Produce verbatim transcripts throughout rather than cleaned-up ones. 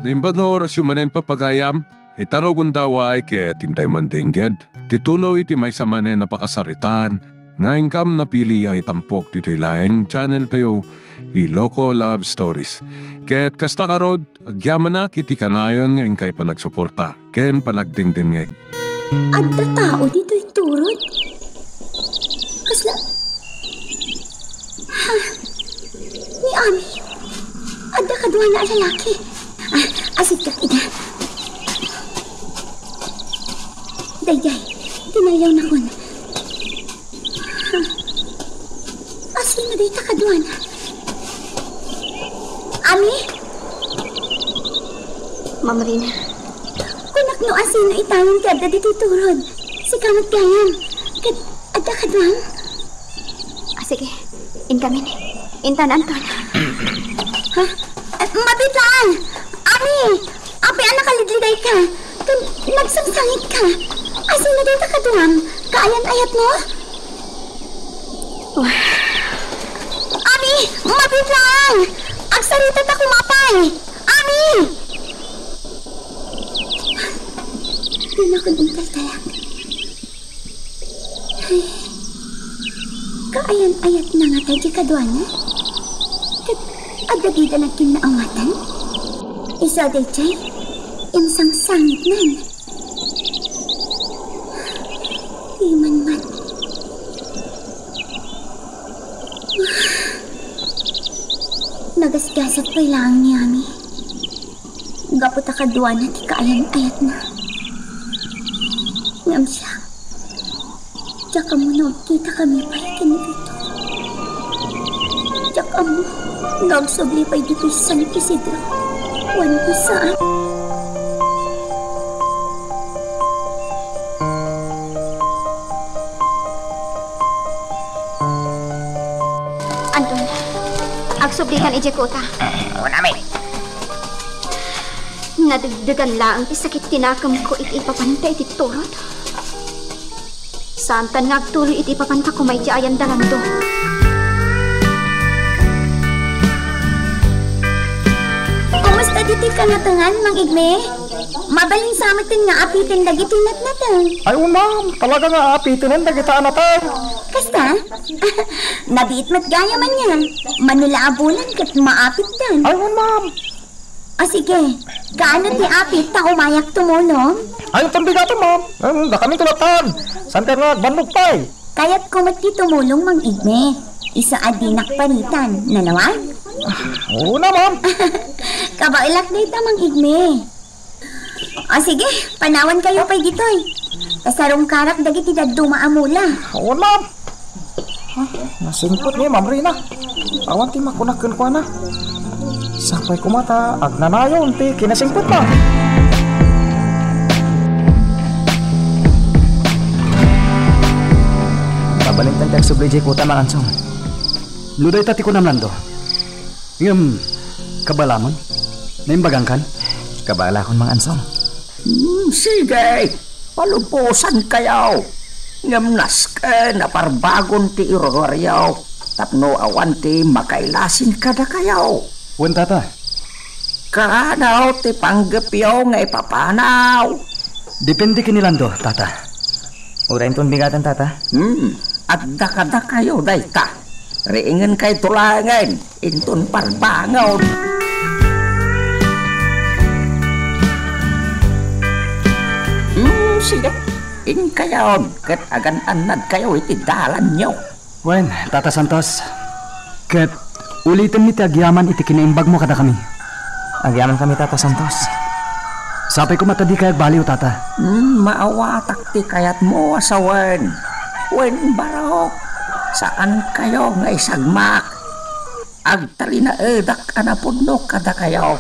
Naimbag nga orasyo manen, papagayam, ita rugonda, way ket intay man dengged ti tuloy ti maysa manen a pakasaritaan nga inkam napili a itampok ditoy laeng channel tayo, Iloko Love Stories. Ket kasta ngarud, agyamanak iti kanayon nga inkay panagsuporta ken panagdengdengngeg. Adda tao ditoy turod? Kasla, ha? Ni Ami? Adda kaduana a lalaki. Ah, asiddek ida. Daydiay, tinayawna kon. Ha? Asino dayta kaduana? Ami? Ma'am Rina. Kunak no asino itayon ti adda ditoy turod. Sika met gayam. Ket adda kaduam? Ah, sige. Inkamin. Intan, Anton. Ha? Eh, mabit laeng! Ami! Apay a nakalidliday ka? Ken nagsangsangit ka? Asino dayta kaduam? Kaayan-ayat mo? Ami! Mabit laeng! Agsarita ta kumapay! Ami! Dinakon intaltalak. Ay, kaayan-ayatna ngata diay kaduana? Ket adda dida nagkinnaawatan? Isu a daydiay, insangsangitnan. Diman met. Nagasgasat pay laeng ni Ami. Gapu ta kaduana ti kaayan-ayatna. Ngem siak, diak ammo no agkitakami pay ken ni Vito. Diak ammo no agsubli pay ditoy San Isidro wenno saan. Anton, agsublikan idiay kuta. Unami. Nadegdegan laeng ti sakit ti nakemko iti ipapanta iti turod. Saantan nga agtuloy iti ipapanta koma iti ayan da Lando. Kumusta ditoy kanatengan, Mang Igme? Mabalin sa met nga apiten dagiti natnateng. Ay, wen, ma'am. Talaga nga apitenen dagita a nateng. Kasta? Nabiit met gayam ania. Mano la a bulan ket maapitdan. Ay, wen, ma'am. O sige, kaano ti apit ta umayak tumulong? Ay, inton bigaten, ma'am. Em, dakami ti lattan. Saan ka nga agbannog pay? Kayatko met ti tumulong, Mang Igme. Isu a dinak paritan. Nalawag? Ah, oo na, ma'am. Kabaelak dayta, Mang Igme. O sige, panawankayo pay ditoy. Ta sarungkarak dagiti dadduma a mula. Oo, ma'am. Ah, nasingpet ni Ma'am Rina. Awan ti makunak kenkuana. Sapay koma ta agnanayon ti kinasingpetna. Mabalintan ti agsubli diay kuta, Mang Ansong. No dayta ti kunam, Lando. Ngem, kabaalamon? Naimbagangkan? Kabaalakon, Mang Ansong. Hmm, sige, palubosankayo. Ngem nasken a parbagon ti iruruaryo tapno awan ti makailasin kadakayo. Wen, Tata. Kaano ti panggepyo nga ipapanaw? Depende ken ni Lando, Tata. Uray inton bigaten, Tata? Hmm, adda kadakayo dayta. Riingenkayto laengen inton parbangon. Hmm, sige. Inkayon ket agan-annadkayo iti dalanyo. Wen, Tata Santos, ket ulitenmi ti agyaman iti kinaimbagmo kadakami. Agyamankami, Tata Santos. Sapay koma ta dikay agbaliw, Tata. Hmm, maawatak ti kayatmo a sawen. Wen, barok, saankayo nga isagmak. Agtalinaedak a napudno kadakayo.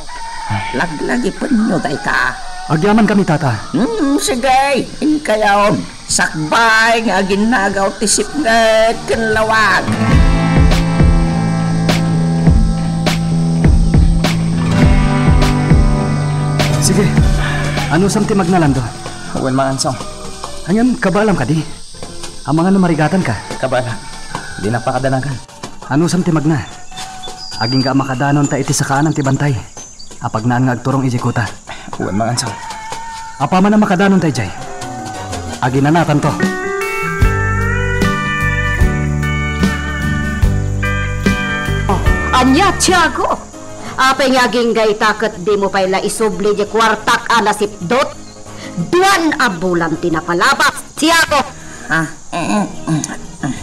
Laglagipenyo dayta. Agyamankami, Tata. Hmm, sige, inkayon. Sakbay nga aginnagaw ti sipnget ken lawag. Sige. Anusam ti magna, Lando? Wen, Mang Ansong. Ngem, kabaalam kadi? Amangan no marigatanka? Kabaala. Dinak pakadanagan. Anusam ti magna? Agingga a makadanon ta iti sakaanam ti bantay. Apagnaan nga agturong idiay kuta. Wen, Mang Ansong. Apaman a makadanon daydiay, aginanatanto. Oh, ania, Tiago? Apay nga agingga ita ket dimo pay la isubli diay kuartak a nasipdut? Duan a bulan ti napalabas, Tiago! Ah, mm, mm, mm.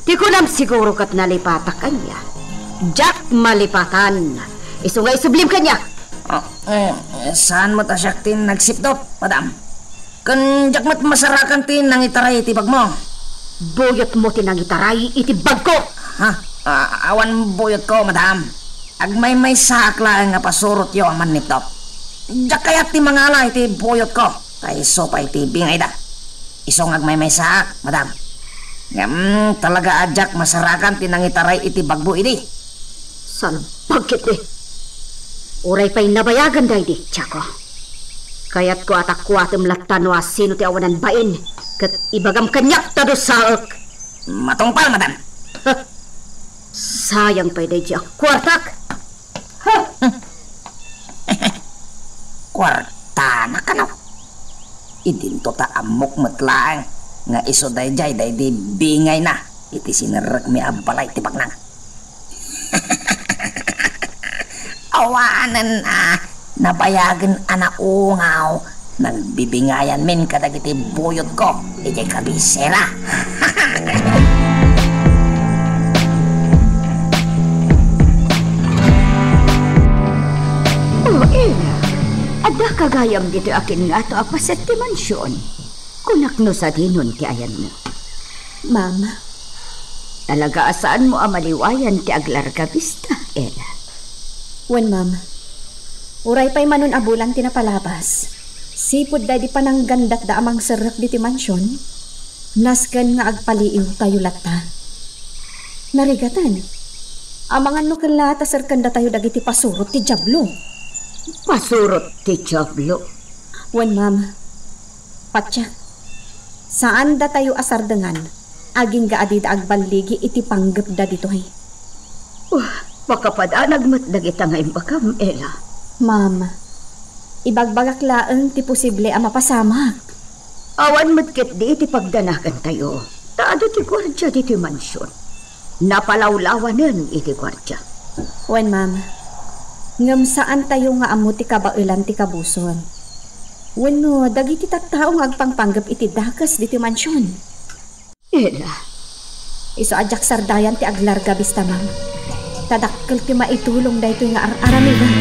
Ti kunam siguro ket nalipatak kaniak. Diak malipatan. Isu nga isublim kaniak. Ah, mm, saan met a siak ti nagsipdut, madam? Ken diak met masarakan ti nangitaray iti bagmo. Buyotmo ti nangitaray iti bagko. Ha? Ah, awan buyotko, madam. Agmaymaysaak laeng nga pasurotyo a mannipdut. Diak kayat ti mangala iti buyotko, ta isu pay ti bingayda. Isu nga agmaymaysaak, madam. Ngem talaga a diak masarakan ti nangitaray iti bagmo idi. Salbag ketdi. Uray pay nabayagan daydi, Tiago. Kayatko a takuatem latta no asino ti awanan bain, ket ibagam kaniak ta dusaek. Matungpal, madam. Ha! Sayang pay daydi a kuartak. Ha! Kuartana kano? Idinto ta ammok met laeng nga isu daydiay daydi bingayna iti sinerrekmi a balay ti baknang. Awanen a nabayagen a naungaw, nagbibingayanmin kadagiti buyotko idiay kabisera. O, Ella, adda ka gayam ditoy akin ngato a paset ti mansion? Kunak no sadinon ti ayanmo. Ma'am. Talaga a saanmo a maliwayan ti aglarga bista, Ella. Wen, ma'am. Uray pay manon a bulan ti napalabas, sipud daydi pananggandatda a mangserrek ditoy mansion, nasken nga agpaliiwtayo latta. Narigaten. Amangan no ken la ta serkendatayo dagiti pasurot ti Diablo. Pasurot ti Diablo? Wen, ma'am. Patiek, saan datayo a sardengan, agingga a dida agballigi iti panggepda ditoy. Wah, makapadanag met dagita nga imbagam, Ella. Ma'am, ibagbagak laeng ti posible a mapasamak. Awan met ketdi iti pagdanagantayo, ta adu ti guardia ditoy mansion. Napalawlawanen iti guardia. Wen, ma'am. Ngem saantayo nga ammo ti kabaelan ti kabusor wenno dagiti tattao nga agpangpanggep iti dakes ditoy mansion. Ella. Isu a diak sardayan ti aglarga bista, ma'am. Ta dakkel ti maitulong daytoy nga ar-aramiden.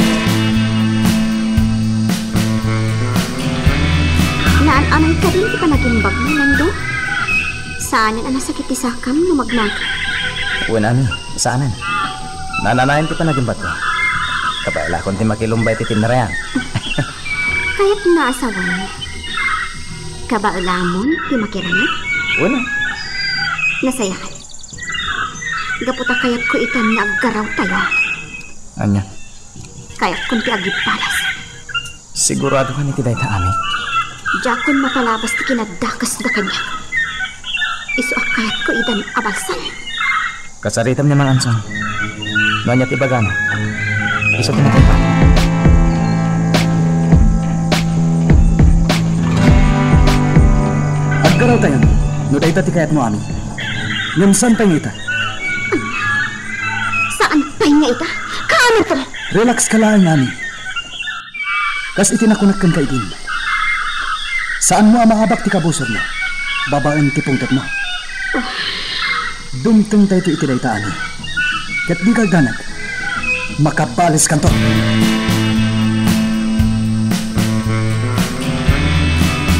Naan-anay kadin ti panagimbagmo, Nando? Saanen a nasakit ti sakam no magnaga? Wen, Ami, saanen. Naan-anayen ti panagimbagko. Kabaelakon ti makilumbay ti tinnarean. Kayatna a sawen, kabaelamon ti makirangit? Wen. Nasayaat. Gapu ta kayatko itan nga aggarawtayo. Ania? Kayatkon ti agibbalas. Sigurado kan iti dayta, Ami? Diakon mapalabas ti kinadakesda kaniak. Isu a kayatko idan a balsan. Kasaritam ni Mang Ansong. No ania ti ibagana, isu ti matungpal. Aggarawtayon, no dayta ti kayatmo, Ami. Ngem saan pay nga ita? Saan pay nga ita? Kaano to? Relax ka laeng, Ami. Kas iti nakunak kenka idin, saanmo a maabak ti kabusormo babaen ti pungtotmo. Dumtengtayto iti dayta, Ami. Ket dika agdanag. Makabaleskanto.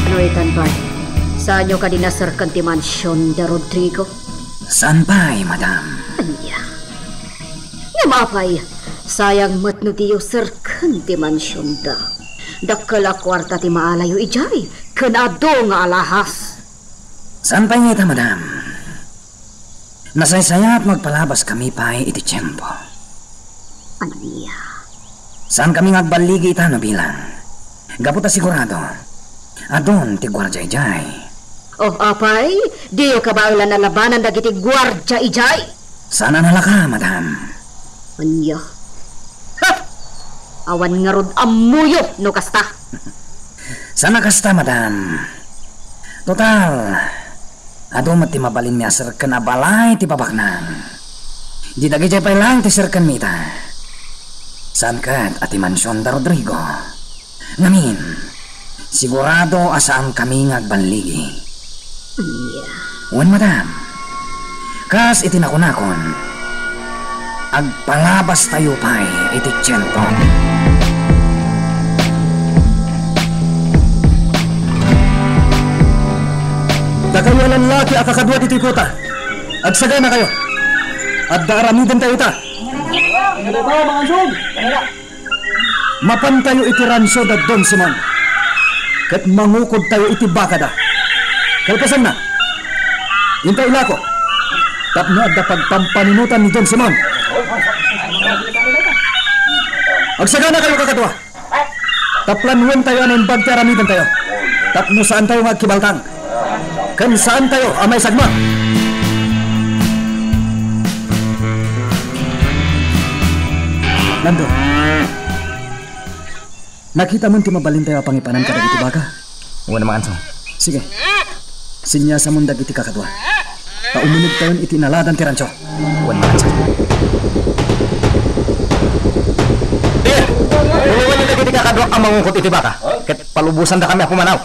No itan pay, saanyo kadi naserkan ti mansion da Rodrigo? Saan pay, madam? Ania? Ngem apay, sayang met no diyo serken ti mansionda. Dakkel a kuarta ti maalayo idiay, ken adu nga alahas. Saan pay nga ita, madam? Nasaysayaat no agpalabaskami pay iti tiempo. Ania? Saankami nga agballigi ita no bilang. Gapu ta sigurado, adun ti guardia idiay. Oh, apay, diyo kabaelan a labanan dagiti guardia idiay? Saan a nalaka, madam. Ania? Ha! Awan ngarud ammoyo no kasta. Saan a kasta, madam. Total, adu met ti mabalinmi a serken a balay ti babaknang. Di dagidiay pay laeng ti serkenmi ita. Saan ket a ti mansion da Rodrigo. Ngamin, sigurado a saankami nga agballigi. Ania? Wen, madam, kas iti nakunakon, agpalabastayo pay iti tiempo. Dakayo a lallaki a kakadua ditoy kota, agsaganakayo. Adda aramidentayo ita. Mapantayo iti rancho da Don Simon, ket mangukodtayo iti bakada. Kalpasanna, inta ilako tapno adda pagpampaninutan ni Don Simon. Agsaganakayo, kakadua. Taplanwentayo a naimbag ti aramidentayo tapno saantayo nga agkibaltang. Ken saantayo a maisagmak. Lando, nakitam ti mabalintayo a pangipanan kadagiti baka? Wen, Mang Ansong. Sige. Siniasamon dagiti kakadua. Ta uminegtayon iti inaladan ti rancho. Wen, Mang Ansong. Di, tulonganyo dagiti kakadua a mangukot iti baka. Ket palubosandakami a pumanaw.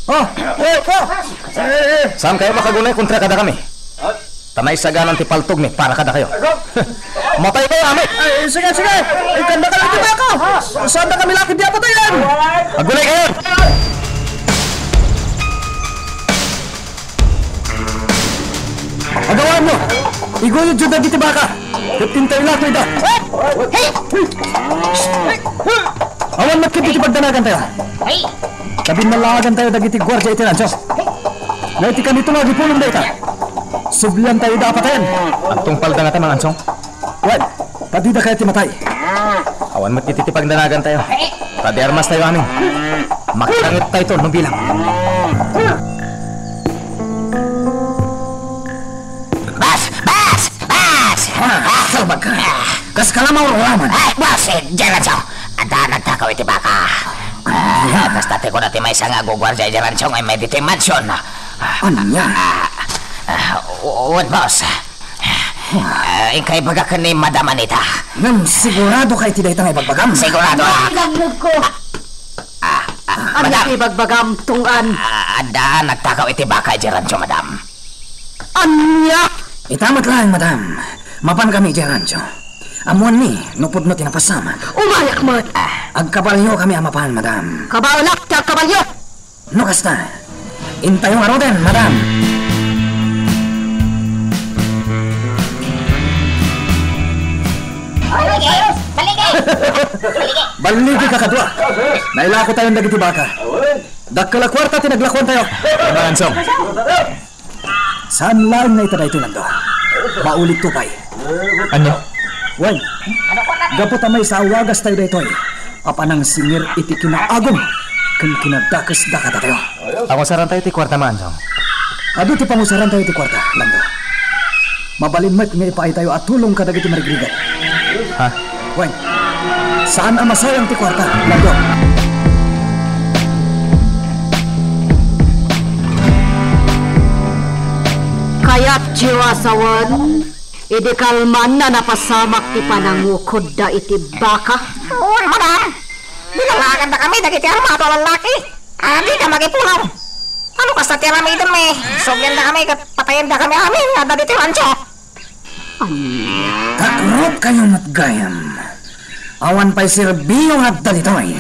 Oh, oh, oh. Saankayo makagunay kontra kadakami. Ta naisaganan ti paltogmi para kadakayo. Mataykayo amin. Ay, sige, sige. Ikkandakayo iti baka. Saandakami la ketdi a patayen. Agunaykayo. Agawanyo. Iguyodyo dagiti baka. Ket intayo la ketda. Awan met ketdi ti pagdanagantayo. Ta binnalaagantayo dagiti guardia iti rancho. No iti kanito nga agipulong dayta, subliantayo ida a patayen. Agtungpalda ngata, Mang Ansong? Wen, ta dida kayat ti matay. Awan met iti ti pagdanagantayo. Ta di armastayo amin. Makitangettayto no bilang. Bas! Bas! Bas! Ah, salbag ka. Kas ka la maurulaman. Ay, boss, eh, diyan lang siya. Adda nagtakaw iti baka. Ah, basta ti kuna ti maysa nga aguguardia iti rancho nga immay ditoy mansion. Ania? Ah, ah, u-, wen, boss. Ah, inka ibaga ken ni Madam Anita. Ngem sigurado ka iti dayta nga ibagbagam? Sigurado, ah. Ilangeg ko. Ah, ah, Ania madam. Ti ibagbagam, Tunggan? Ah, adda nagtakaw iti baka iti rancho, madam. Ania? Ita met laeng, madam. Mapan kami iti rancho. Ammoanmi no pudno ti napasamak. Umayak met. Ah, agkabalio kami a mapan, madam. Kabaelak ti agkabalio. No kasta, intayo ngaruden, madam. Balligi, balligi. Balligi, kakadua. Nailako tayon dagiti baka. Dakkel a kuarta ti naglakuantayo. Mangansong. Saan laeng nga ita daytoy, Lando. Maulidto pay. Ania? Wen, gapu ta maysa a wagastayo daytoy a panangsingir iti kinaagum ken kinadakesda kadatayo. Pangusarantayo ti kuarta, Mangansong. Adu ti pangusarantayo ti kuarta, Lando. Mabalin met nga ipaaytayo a tulong kadagiti marigrigat. Ha? Wen, saan a masayang ti kuarta, Lando. Kayatyo a sawen, idi kalman a napasamak ti panangukodda iti baka? Wen, madam. Binalagandakami dagiti armado a lallaki. A, dida makipulong. Ano kasta ti aramidem, eh? Subliandakami ket patayendakami amin nga adda ditoy rancho. Ania? Kakrotkayo met gayam. Awan pay serbio nga adda ditoy.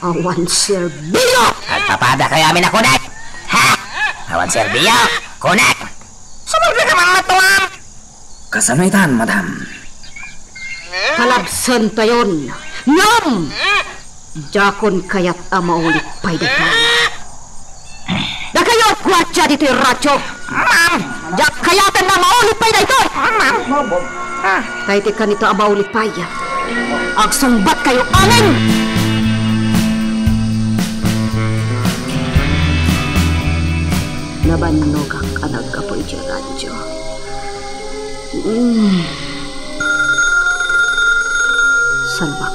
Awan serbio! Agpapadakayo amin a kunek! Ha? Awan serbio! Kunek! Sumurda ka man, matuang! Kasano itan, madam? Kalabsentayon. Ngem, diakon kayat a maulid pay daytoy. Dakayo a guardia ditoy rancho. Ma'am! Diak kayaten a maulid pay daytoy. Ma'am! Ah. Ta iti kanito a maulid pay, agsungbatkayo amin! Nabannogak a naggapu iti radyo. Mm. Salbak.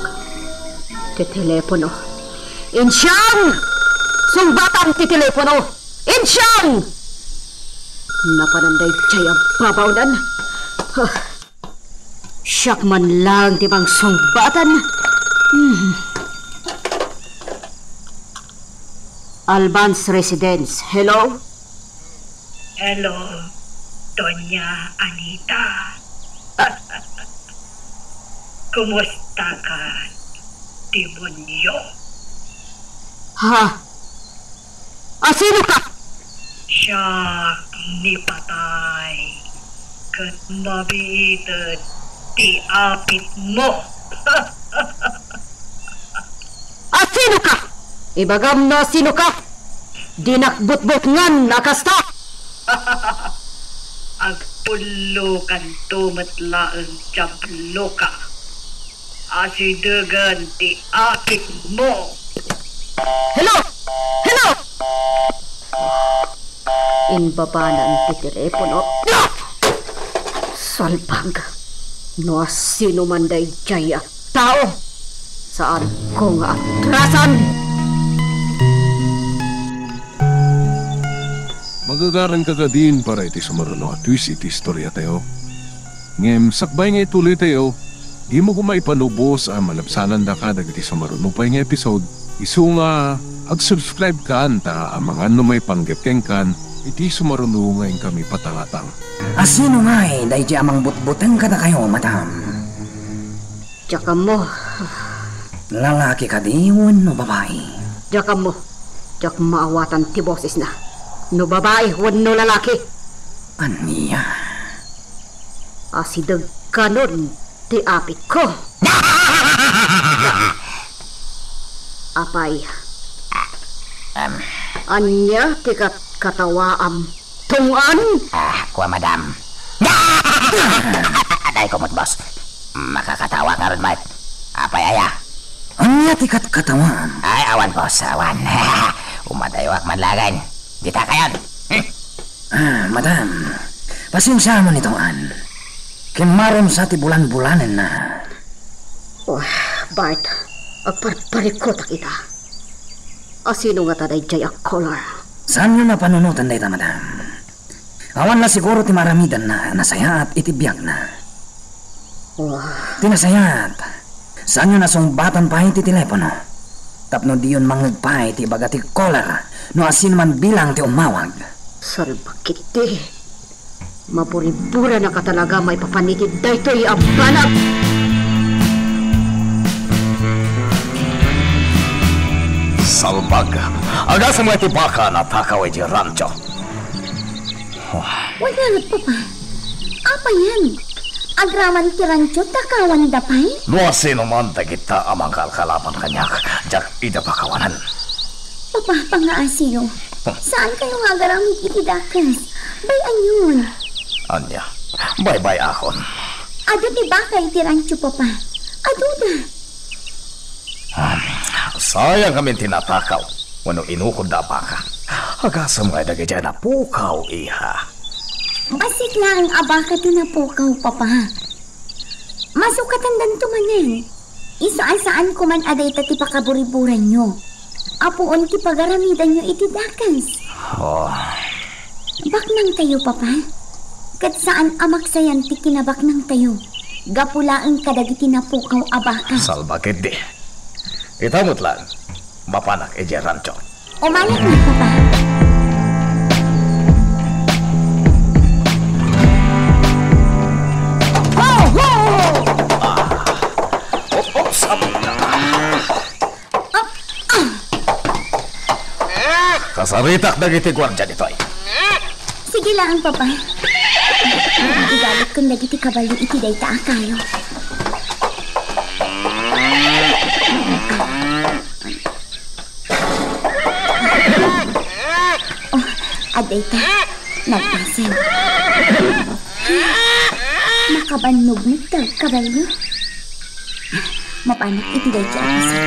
Telepono. Insyang! Sungbatan ti telepono! Insyang! Napanan daydiay a babaonan. Ah, siak man laeng ti mangsungbatan. Hmm. Albans Residence. Hello? Hello, Doña Anita. Kumusta ka, demonyo? Ha? Asino ka? Siak ni patay, ket mabiited ti apitmo. Asino ka? Ibagam no asino ka. Dinak butbutngan a kasta. Agpullokanto met laeng, Diabloka. Asidegen ti apitmo. Hello! Hello! Inbabanan ti telepono. Salbag. No asino man daydiay a tao, saanko nga atrasan. Magagaranka kadin para iti sumaruno a twist iti istoriatayo. Ngem sakbay nga ituloytayo, dimo koma ipanubos a malabsanandaka dagiti sumaruno pay nga episode. Isu nga ag-subscribe kan ta amangan no maipanggep kenkan iti sumaruno nga inkami patangatang. Asino ngay daydi a mangbutbuteng kadakayo, madam? Diak ammo. Lalaki kadi wenno babai? Diak ammo. Diak maawatan ti bosesna. No babai wenno lalaki. Ania? Asideg kanon ti apitko. Apay? Em. Ania ti kat-, katawaam? Tong-an? Ah, kua, madam. Aday ko met, boss. Makakatawa ngarud met. Apay aya? Ania ti katkatawaam? Ay, awan, boss, awan. Umadayawak man laeng. Dita kayon. Hmm. Ah, madam, pasensiaam ni tong-an. Kimmarum sa ti bulan-bulanenna. Wah, Bart, agparparikutak ita. Asino ngata daydiay a caller? Saanyon a panunoten dayta, madam. Awan la siguro ti maaramidanna a nasayaat iti biagna. Wah. Ti nasayaat, saanyon a sungbatan pay ti telepono tapno diyon mangngeg pay ti ibaga ti caller no asinoman bilang ti ummawag. Salbag ketdi. Maburiburanaka talaga maipapan iti daytoy a banag! Salbag. Agasem nga ti baka natakaw iti rancho. Wah. Wen ngarud, Papa. Apayen? Agraman ti rancho, takawanda pay? No asinoman dagita a mangkalkalaban kaniak, diak ida pakawanen. Papa, pangngaasino. Saankayo nga agaramid iti dakes. Bay-anyon. Ania? Baybay-akon. Adu ti baka iti rancho, Papa. Aduda. Ah, sayang ngamin ti natakaw wenno inukodda a baka. Agasem nga dagiti napukaw, iha. Bassit laeng a baka ti napukaw, Papa. Masukatandanto manen. Isu a saanko man a dayta ti pakaburiburanyo. Apuon ti pagaramidanyo iti dakes. Oh. Baknangtayo, Papa. Ket saan a maksayan ti kinabaknangtayo. Gapu laeng kadagiti napukaw a baka. Salbag ketdi. Ita met laeng, mapanak idiay rancho. Umayakmi, Papa. Ho, ho! Ah. Op, op, sab-, ah. Kasaritak dagiti guardia ditoy. Sige laeng, Papa. Igalitkon dagiti kabalio iti dayta a kayo. Oh, adda ita. Nagpasem. Makabannog met ti kabalio. Mapanak iti dayta a pasem.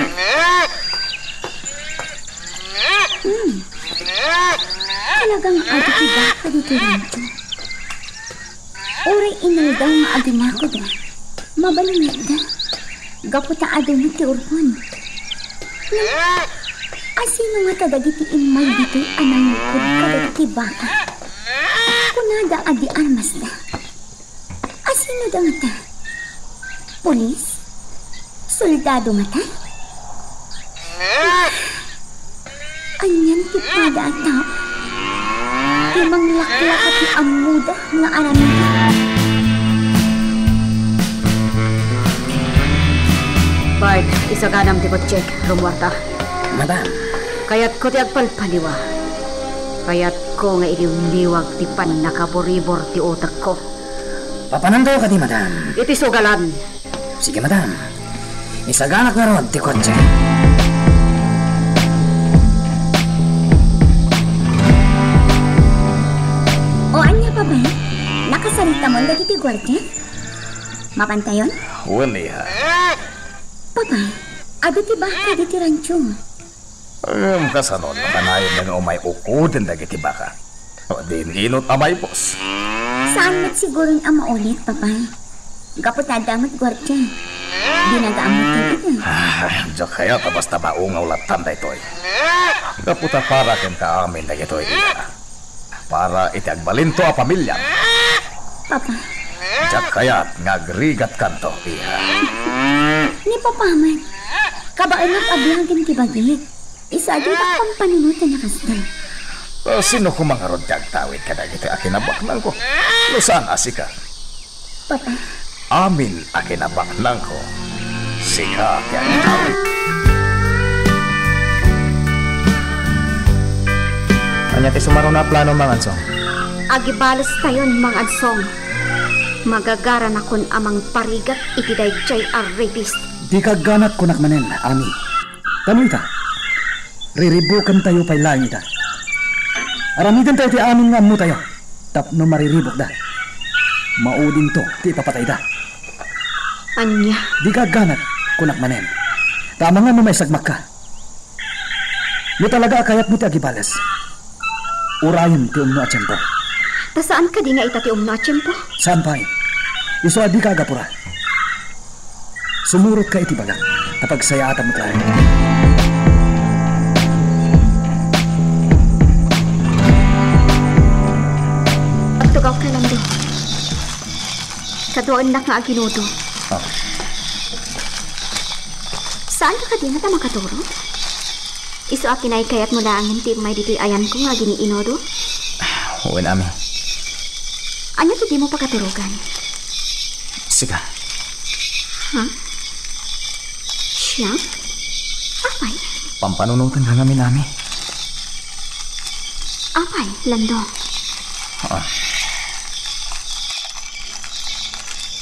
Hmm. Talaga nga adu ti baka ditoy rancho. Uray inaldaw nga aginakoda, mabalin met da. Gapu ta adu met ti urbon. Asino ngata dagiti immay ditoy a nangukod kadagiti baka? Kunada a di armasda. Asino da ngata? Pulis? Soldado ngata? Anian ti pada a tao ti manglaklaka ti ammoda nga aramid? Bart, isaganam ti kotsek, rummuarta. Madam. Kayatko ti agpalpaliwa. Kayatko nga iliwliwag ti pannakaburibor ti utekko. Papanantayo kadi, madam? Iti sugalan. Sige, madam. Isaganak ngarud ti kotse. O ania, Papa? Nakasaritamon dagiti guardia? Mapantayon? Wen, iha. Papa, adda ti baka ditoy rancho. Ngem kasano no kanayon nga umay ukoden dagiti baka? O, diin inut a maibus. Saan met siguron a maulit, Papa? Gapu ta adda met guardia. Dina gaammo ken ida. Ah, diak kayat a basta maungaw lattan daytoy. Gapu ta para kenka amin dagitoy ida. Para iti agbalinto a pamiliam. Papa. Diak kayat nga agrigatkanto, iha. Ni Papa met, kabaenak a biagen ti bagik. Isu a diak pampanunoten a kasta. Ah, sino koma ngarud ti agtawid kadagiti a kinabaknangko? No saan a sika? Papa. Amin a kinabaknangko, sika ti agtawid. Ania ti sumaruna a plano, Mang Adsong? Agibalestayon, Mang Adsong. Magagaranakon a mangparigat iti daydiay a rapist. Dika agganat, kunak manen, Ami. Ta no ita, riribukentayo pay laeng ita. Aramidentayo ti amin nga ammotayo tapno mariribukda. Maudinto ti ipapatayda. Ania? Dika agganat, kunak manen. Ta amangan no maisagmakka. No talaga a kayatmo ti agibales, urayem ti umno a tiempo. Ta saan kadi nga ita ti umno a tiempo? Saan pay. Isu a dika agapura. Sumurotka iti bagak, ta pagsayaatam met laeng. Agtugawka, Lando. Kaduaennak nga aginudo. Ah. Saanka kadi ngata makaturo? Isu a kinaykayatmo laengen ti immay ditoy ayanko nga agin-inudo? Wen, Ami. Ania ti dimo pakaturogan? Sika. Ha? Siak? Apay? Pampanunotenka ngamin, Ami. Apay, Lando? Ah.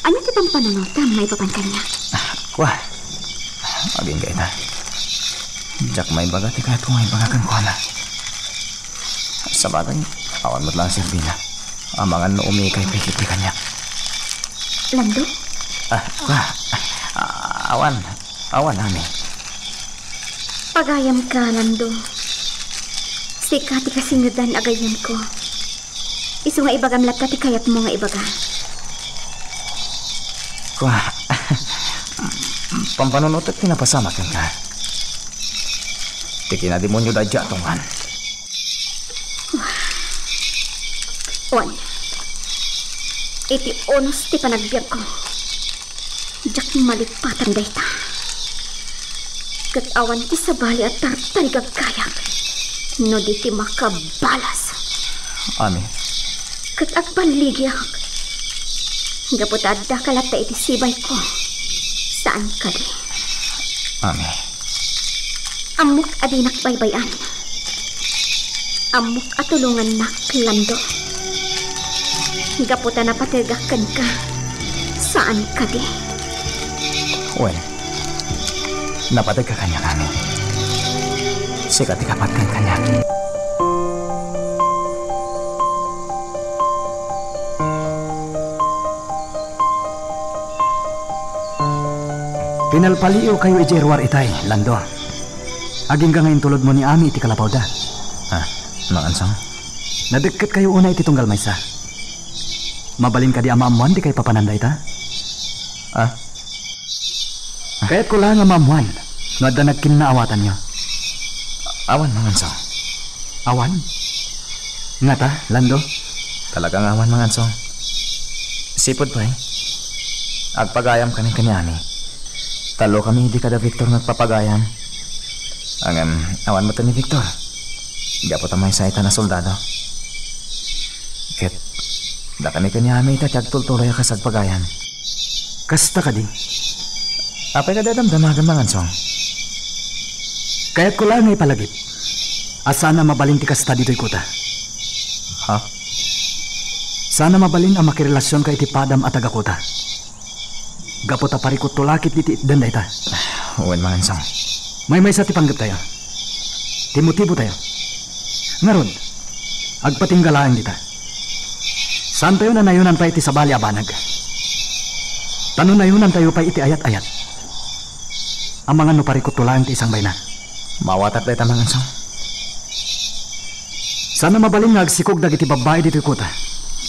Ania ti pampanunotam maipapan kaniak? Kua, agingga ita. Diak maibaga ti kayatko nga ibaga kenkuana. Sabagay, awan met laeng serbina. Amangan no umikay pay ketdi kaniak. Lando? Ah, kua. Ah, awan. Awan, Ami. Pagayamka, Lando. Sika ti kasingedan a gayyemko. Isu nga ibagam latta ti kayatmo nga ibaga. Kua, pampanunotek ti napasamak kenka. Ti kinademonio daydi a tungan. Wen, iti unos ti panagbiagko, diak malipatan dayta. Ket awan ti sabali a tartarigagkayak no di ti makabalas. Ami. Ket agballigiak. Gapu ta addaka latta iti sibayko. Saan kadi? Ami. Ammok a dinak baybay-an. Ammok a tulongannak, Lando. Gapu ta napategak kenka, saan kadi? Wen, napategka kaniak, Ami. Sika ti kapatgen kaniak. Pinalpaliiwkayo idiay ruar itay, Lando. Agingga nga intulodmo ni Ami iti kalapawda. Ah, Mang Ansong? Nadekket kayo unay iti tunggal maysa. Mabalin kadi a maammoan ti kaipapanan dayta? Ah? Kayatko la nga maammoan. no adda nagkinnaawatanyo. Awan, Mangansong. Awan? Ngata, Lando? Talaga nga awan, Mangansong. Sipud pay, agpagayam kami ken ni Ami. Tallo kami idi kada Victor nga agpapagayam. Ngem, awan met ni Victor. Gapu ta maysa ita a soldado. Ket, dakami ken ni Ami ita ti agtultuloy a kas agpagayam. Kasta kadi? Apay kadi a damdamagem, Mangansong? Kayatko laeng nga ipalagip a saan a mabalin ti kasta ditoy kuta. Ha? Saan a mabalin a makirelasionka iti padam a taga-kuta. Gapu ta parikutto la ket iti itdan dayta. Wen, Mangansong. Maymaysa ti panggeptayo. Ti motibotayo. Ngarud, agpatingga laeng dita. Saantayo a nayonan pay iti sabali a banag. Ta no nayonantayo pay iti ayat-ayat, amangan no parikutto laeng ti isangbayna. Mawatak dayta, Mangansong. Saan a mabalin nga agsikog dagiti babbai ditoy kuta,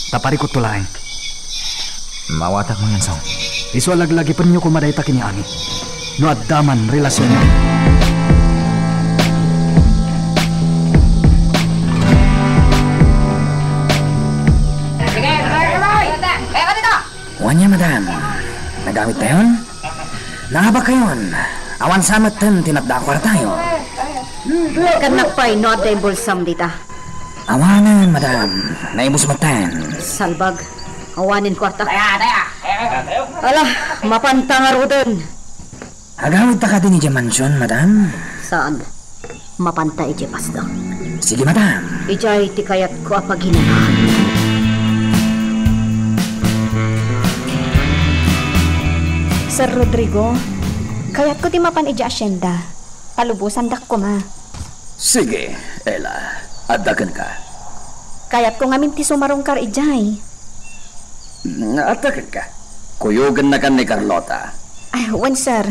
ta parikutto laeng. Mawatak, Mangansong. Isu a laglagipenyo koma dayta ken ni Ami. No adda man relasionyo. Wen, madam. Nagawidtayon? Naabakayon. Awan sa metten ti natda a kuartayo. Ket napay no adda imbulsam dita? Awanen, madam. Naibus metten. Salbag. Awanen kuarta. Ala, mapanta ngaruden. Agawidta kadi idiay mansion, madam? Saan. Mapanta idiay pasdak. Sige, madam. Idiay ti kayatko a paginanaan. Sir Rodrigo, kayatko ti mapan idiay asyenda. Palubosandak koma. Sige, Ella. Adda kenka. Kayatko ngamin ti sumarungkar idiay. Adda kenka. Kuyogennakan ni Carlota. Ay, wen, sir.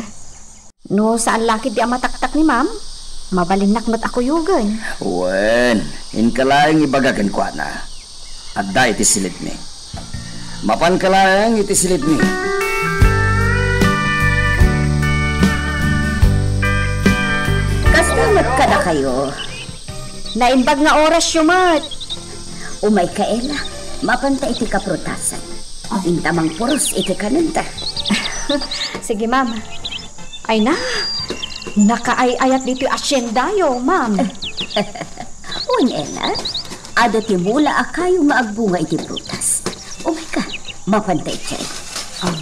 No saan la ketdi a mataktak ni ma'am, mabalinnak met a kuyogen. Wen, inka laeng ibaga kenkuana. Adda iti silibmi. Mapanka laeng iti silibmi. Kasta met kadakayo. Naimbag nga orasyo met. Umayka, Ella. Mapanta iti kaprutasan. Inta mangpuros iti kanenta. Sige, ma'am. Ay na, nakaay-ayat ditoy asyenda yo, ma'am. Wen, Ella, adda ti mula a kayo nga agbunga iti prutas. Umayka, mapanta idiay. Ah.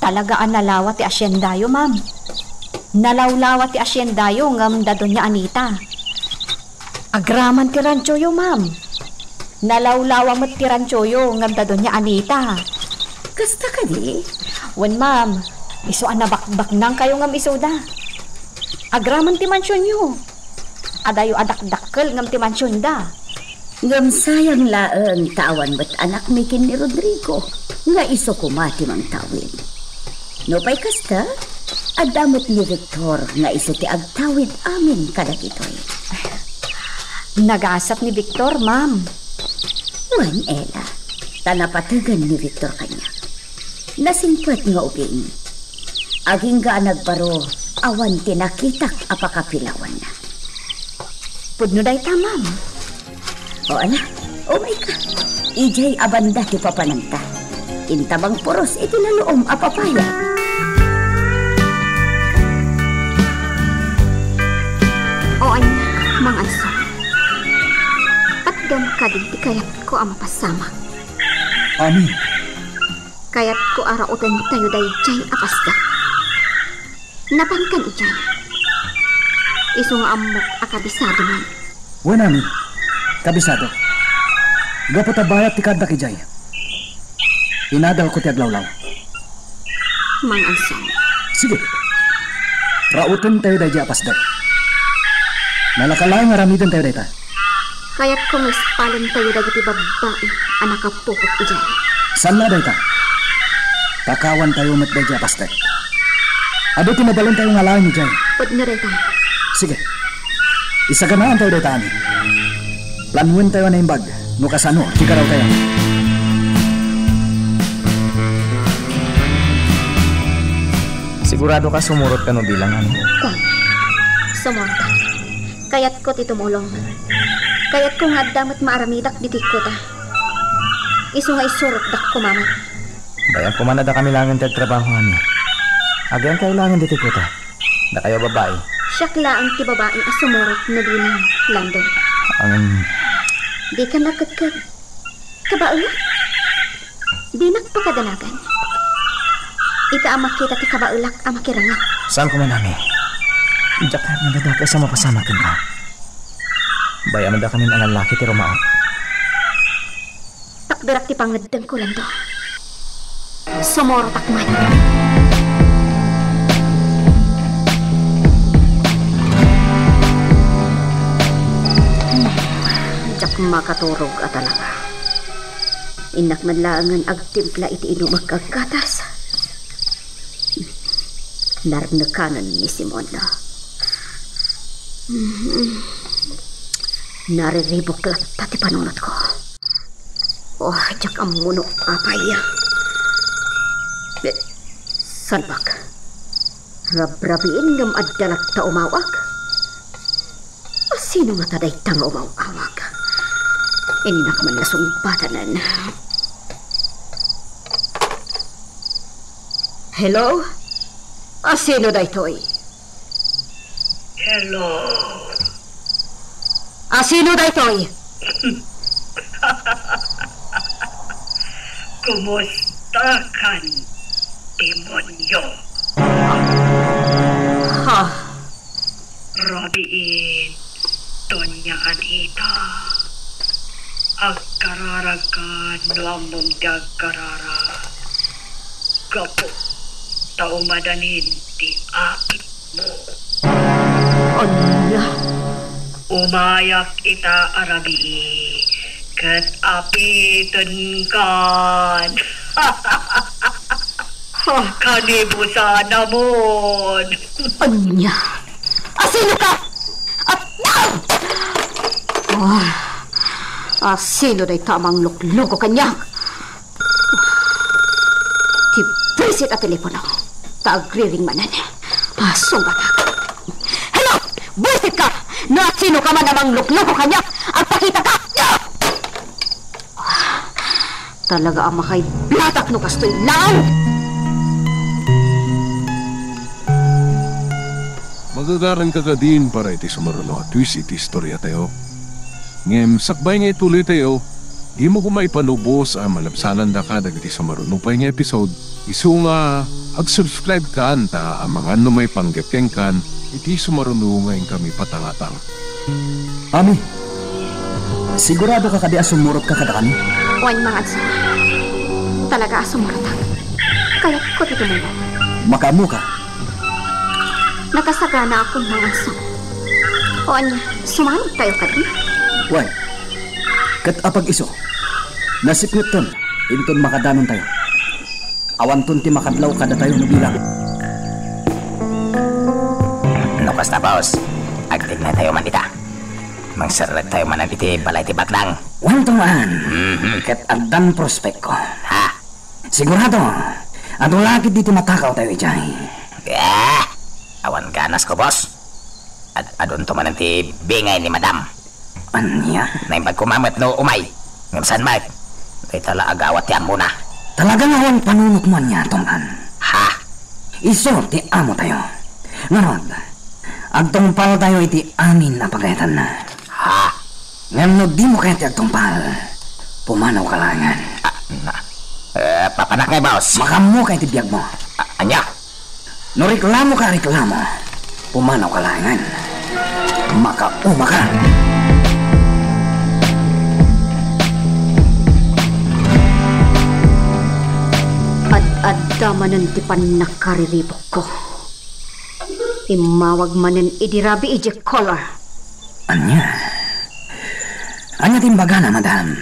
Talaga a nalawa ti asyenda yo, ma'am. Nalawlawa ti asyenda yo ngem da Doña Anita. Agraman ti rancho yo, ma'am. Nalawlawa met ti rancho yo ngem da Doña Anita. Kasta kadi? Wen, ma'am. Isu a nabakbaknang kayo ngem isuda. Agraman ti mansion yo. Adayo a dakdakkel ngem ti mansionda. Ngem sayang laeng ta awan met anakmi ken ni Rodrigo nga isu koma ti mangtawid. Nupay kasta, adda met ni Victor nga isu ti agtawid amin kadagitoy. Nagasat ni Victor, ma'am. Wen, Ella, ta napategen ni Victor kaniak. Nasingpet nga ubing. Agingga a nagbaro, awan ti nakitak a pakapilawanna. Pudno dayta, ma'am. O, ala, umayka. Idiay a banda ti papananta. Inta mangpuros iti naluom a papaya. O, ania, Manganso. Patgam kadi ti kayatko a mapasamak. Amin. Kayatko a rautentayo daydiay a pasdak. Napankan idiay. Isu nga ammok a kabisadoman. Wen, Ami, kabisado. Gapu ta bayat ti kaaddak idiay, inadalko ti aglawlaw. Manganso. Sige. Rautentayo daydiay a pasdak. Nalaka laeng nga aramidentayo dayta. Kayatko nga ispalentayo dagiti babbai a nakapukot idiay. Saan la dayta? Pakawantayo met daydiay a pastak. Adu ti mabalentayo nga alaen idiay. Pudno dayta. Sige. Isaganaantayo dayta, Ami. Planuentayo a naimbag no kasano ti garawtayo. Sigurado ka sumurot ka no bilang, Ami? Kuan, sumurot. Kayatko ti tumulong. Kayatko nga adda met maaramidak ditoy kuta. Isu nga isurotdak koma met. Bay-am koma adda kami laengen ti agtrabaho, Ami. Agyangkayo laengen ditoy kuta. Dakayo a babbai. Siak laeng ti babai a sumurot no bilang, Lando. Ang Dika nagkedked. Kabaelak? Dinak pakadanagan. Ita a makita ti kabaelak a makiranget. Saan koma, Ami? Diak kayat nga dadakes a mapasamak kenka. Bay-am adda kamin a lallaki ti rumaok. Takderak ti pangngeddengko, Lando. Sumurotak man. Diak makaturog a talaga. Innak man laengen agtimpla iti inumeg a gatas. Narnekanen ni Simon. Nariribuk latta ti panunotko. Oh, diak ammo no apay. Eh, salbag. Rabrabiin ngem adda latta umawag. A sino ngata dayta nga umaw-awag? Innak man la sungbatanen. Hello? A sino daytoy? Hello. A sino daytoy? Kumusta kan, demonyo? Ha? Rabiin, Doña Anita. Agkararag ka no ammom ti agkararag. Gapu ta umadanin ti apitmo. Ania? Umayak ita a rabii ket apitenkan. Ha? Kanibusanamon. Ania? Asino ka? At, ah! Ah, asino dayta a manglukluko kaniak? Ti buisit a telepono. Ta agriring manen. Pasungbatak. Hello! Buisit ka! No asino ka man a manglukluko kaniak, agpakita ka! Talaga a makaiblatak no kastoy laeng! Magagaranka kadin para iti sumaruno a twist iti istoriatayo. Ngem sakbay nga ituloytayo, dimo koma ipalubos a malabsanandaka dagiti sumaruno pay nga episode, isu nga ag-subscribe-kanto ta amangan no maipanggep kenkan iti sumaruno nga inkami patangatang. Ami, sigurado ka kadi a sumurotka kadakami? Wen, Manganso. Talaga a sumurotak. Kayatko ti tumulong. Makaammoka? Nakasaganaakon, Manganso. O ania, sumanibtayo kadi? Wen, ket apag-isu, nasipngetton inton makadanontayo. Awanton ti makadlaw kadatayo no bilang. No kasta, boss, agtignaytayo man ita. Mangserrektayo manen iti balay ti baknang. Wen, Tong-an. Mhm. Ket addan prospekko. Ha? Sigurado, adu la ketdi ti matakawtayo idiay. Ah! Awan ganasko, boss. Ad-adunto manen ti bingay ni Madam. Ania? Naimbag koma met no umay. Ngem saan met? Dayta la agawat ti ammona. Talaga nga awan panunotmo ania, Tong-an? Ha? Isu ti amotayo. Ngarud, agtungpaltayo iti amin a pagayatanna. Ha? Ngem no dimo kayat ti agtungpal, pumanawka laengen. Ah, na. Eh, papanak ngay, boss. Makaammoka iti biagmo. Ah, ania? No reklamoka a reklamo, pumanawka laengen. Makaumaka. Ad-adda manen ti pannakariribukko. Immawag manen idi rabii idiay color. Ania? Ania ti imbagana, madam?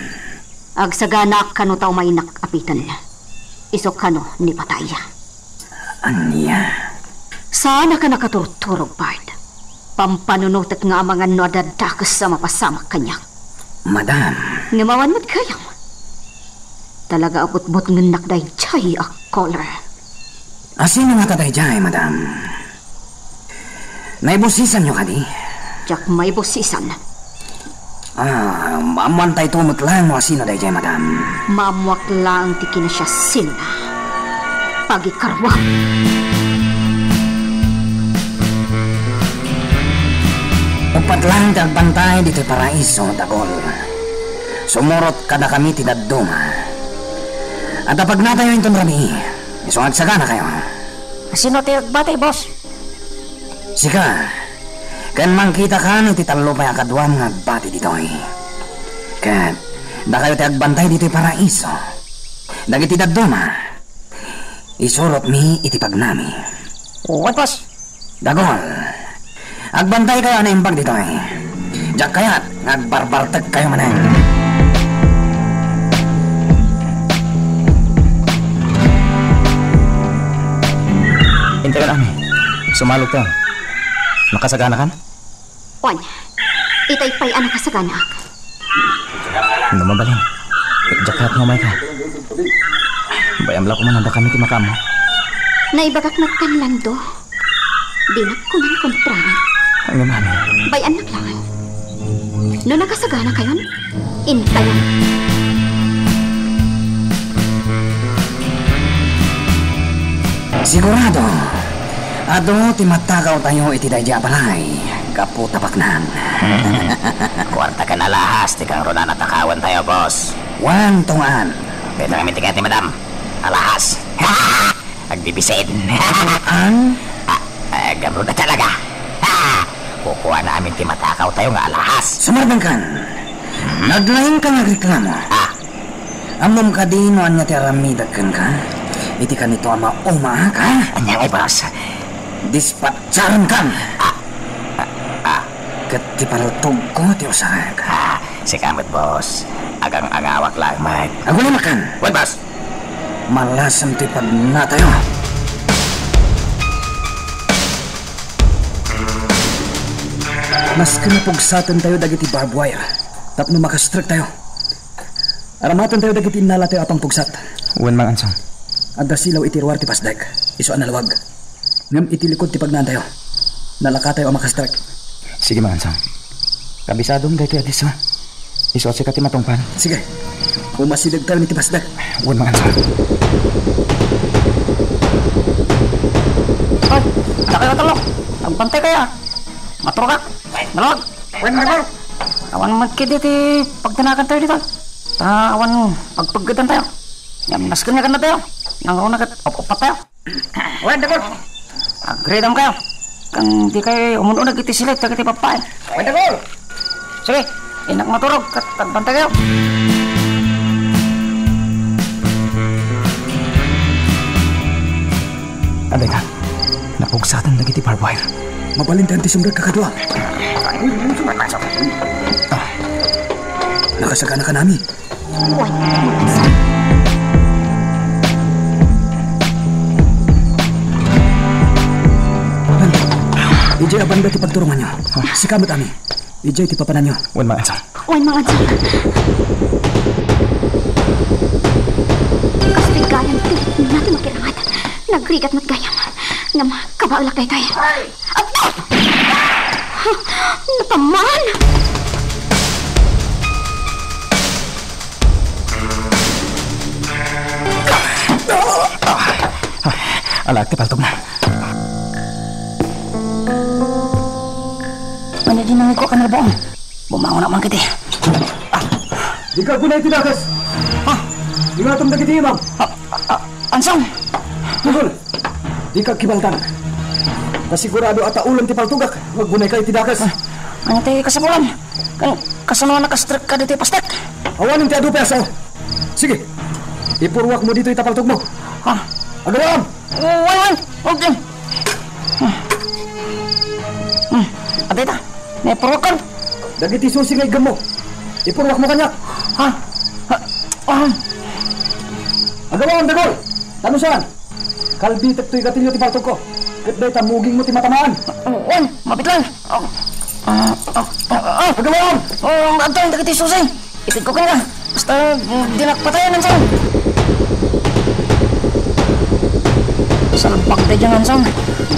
Agsaganaak kano ta umaynak apiten. Isu kano ni patay. Ania? Saanak a nakaturturog, Bart. Pampanunotek nga amangan no adda dakes a mapasamak kaniak. Madam. Ngem awan met gayam. Talaga a butbutngennak daydiay a color. Asino ngata daydiay, madam? Naibusisanyo kadi? Diak maibusisan. Ah, maammoantayto met laeng no asino daydiay, madam. Maammoak laeng ti kinasiasinona. Pagikaruam. Uppat laeng ti agbantay ditoy paraiso, Dagol. Sumurot kadakami ti dadduma. Adda pagnatayo inton rabii. Isu nga agsaganakayo. Asino ti agbati, boss? Sika, ken mangkitakan iti tallo pay a kaduam nga agbati ditoy. Ket dakayo ti agbantay ditoy paraiso. Dagiti dadduma, isurotmi iti pagnami. Wen, boss. Dagol, agbantaykayo a naimbag ditoy. Diak kayat nga agbarbartekkayo manen. Intayon, Ami. Sumalogta. Nakasaganakan? Wen, itay pay a nakasaganaak. No mabalin, diak kayat nga umayka. Bay-am la koma a dakami ti makaammo. Naibagak met kan Lando. Dinak kuman kontraan. Ngem, Ami. Bay-annak laeng. No nakasaganakayon, intayon. Sigurado, adu ti matakawtayo iti daydiay a balay gapu ta baknang. Kuarta ken alahas ti kangruna a takawentayo, boss. Wen, tungaan. Dayta ngamin ti kayat ni Madam. Alahas. Agbibisin. An? Ah, ah, gapu na talaga. Ha! Kukuana amin ti matakawtayo nga alahas. Sumardengkan. Naglaingka nga agreklamo. Ah. Ammom kadi no ania ti aramidek kenka? Iti kanito a maumaak, ha? Ania ngay, boss? Dispatcharenkan. Ah. Ah. Ah. Ket ti paltogko ti usaek. Ah, sika met, boss. Agang-angawak laeng met. Agulemakan. Wen, boss. Malasem ti pagnatayo. Masken a pugsatentayo dagiti barbed wire tapno makastrektayo, aramatentayo dagiti innalatayo a pangpugsat. Wen, Mang Ansong. Adda silaw iti ruar ti pasdek, isu a nalawag. Ngem iti likod ti pagnaantayo, nalakatayo a makastrek. Sige, Mang Ansong. Kabisadom daytoy a disso. Isu a sika ti matungpal. Sige. Umasidegtayon iti pasdek. Wen, Mang Ansong. Ay, dakayo a tallo. Agbantaykayo, a. Maturogak. Nalawag. Wen, Mang Ansong. Awan met ketdi ti pagdanagantayo ditoy. Ta awan pagpeggedantayo. Ngem nasken nga kannatayo. Nangruna ket up-uppattayo. Wen, Dagol. Agridamkayo. Ken dikay umun-uneg iti silip dagiti babbai. Wen, Dagol. Sige, innak maturog ket agbantaykayo. Adda ita, napugsaten dagiti barbed wire. Mabalintayon ti sumrek a kadua. Ah. Nakasaganakan amin. Wen, Mang Ansong. Idiay a banda ti pagturonganyo. Sika met, Ami. Idiay ti papananyo. Wen, Mang Ansong. Wen, Mang Ansong. Kastoy gayam ti ritmona ti makirangat. Nagrigat met gayam. Ngem kabaelak daytoy. Ay! Nataman! Alaek ti paltogna. Ania di nangigko a kanarbaon? Bumangonak man ketdi. Dika agunay ti dakes. Ha? Ingatom dagiti imam. Ah, ah, ah, Ansong! Dagol, dika agkibaltan. Ta sigurado a taulem ti paltogak no agunayka iti dakes. Ah, ania ti kasapulan? Kan, kasano a nakastrekka ditoy pastek? Awanen ti adu pay a sao. Sige, ipurruakmo ditoy ta paltogmo. Ha? Agawaam! Wen, wen. Okay. Hmm. Hmm. Adda ita. Naipurruakon. Dagiti susi nga iggemmo, ipurruakmo kaniak. Ha? Ha? Ah. Agawaam, Dagol. Ta no saan, kalbitek toy gatillo ti paltogko. Ket dayta mugingmo ti matamaan. Wen, mabitlan. Ah, ah, ah, ah, ah. Agawaam. Oh, adtoy dagiti susi. Itedko kenka. Basta, mm, dinak patayen, Ansong. Salbag daydiay nga Ansong.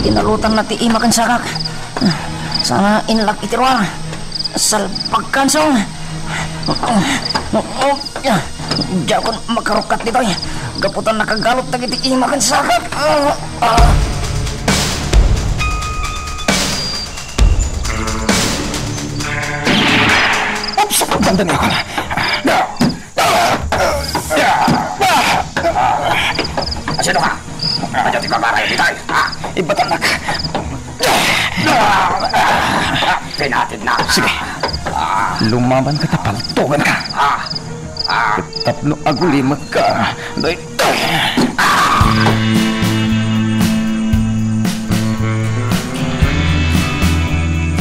Ginalutanna ti ima ken sakak. Sana inlak iti ruar. Salbag ka, Ansong. Diakon makarukkat ditoy. Gapu ta nakagalot dagiti ima ken sakak. Oops! Dandani ako. Asino ka? Ania ti pagarayo ditoy? Ah, ibatannak. Ah, pinatid na. Sige. Ah. Lumaban ka ta paltugan ka. Ah. Ah. Tapno agulimek ka. Day.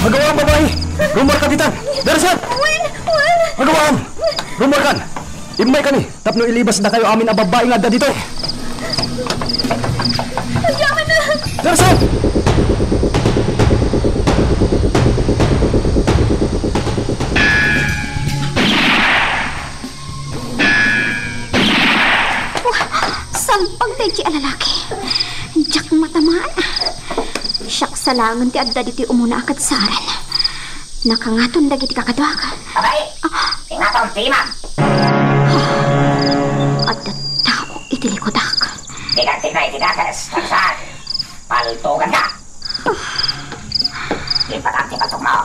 Agawam, babai! Rumar ka ditan! Darasan! Wen! Wen! Agawam! Rumar kan! Immay kami, tapno ilibas dakayo amin a babbai nga adda ditoy. Agyaman na! Darasan! Wah, salbag daydiay a lalaki. Diak matamaan. Siak sa laengen ti adda ditoy umuna a kadsaran. Nakangaton dagiti kakaduak. Abay, ah, ingaton ti imam. Adda tao iti likudak. Dikan tinay ti dakes, Tarzan. Paltugan ka. Ibatam ti paltogmo.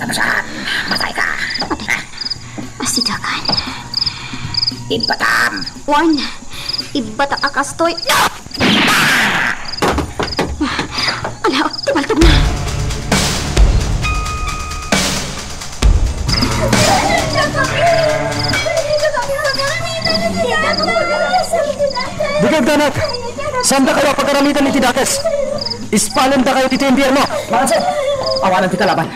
Tapos, ah, matay ka. Matay ka. Asidakan. Ibatam. Wen, ibatak a kastoy. Ala, ti paltogna. Dika agdanag! Saandakayo a pagaramidan iti dakes. Ispalendakayo ditoy impierno. Manganso, awanen ti kalaban.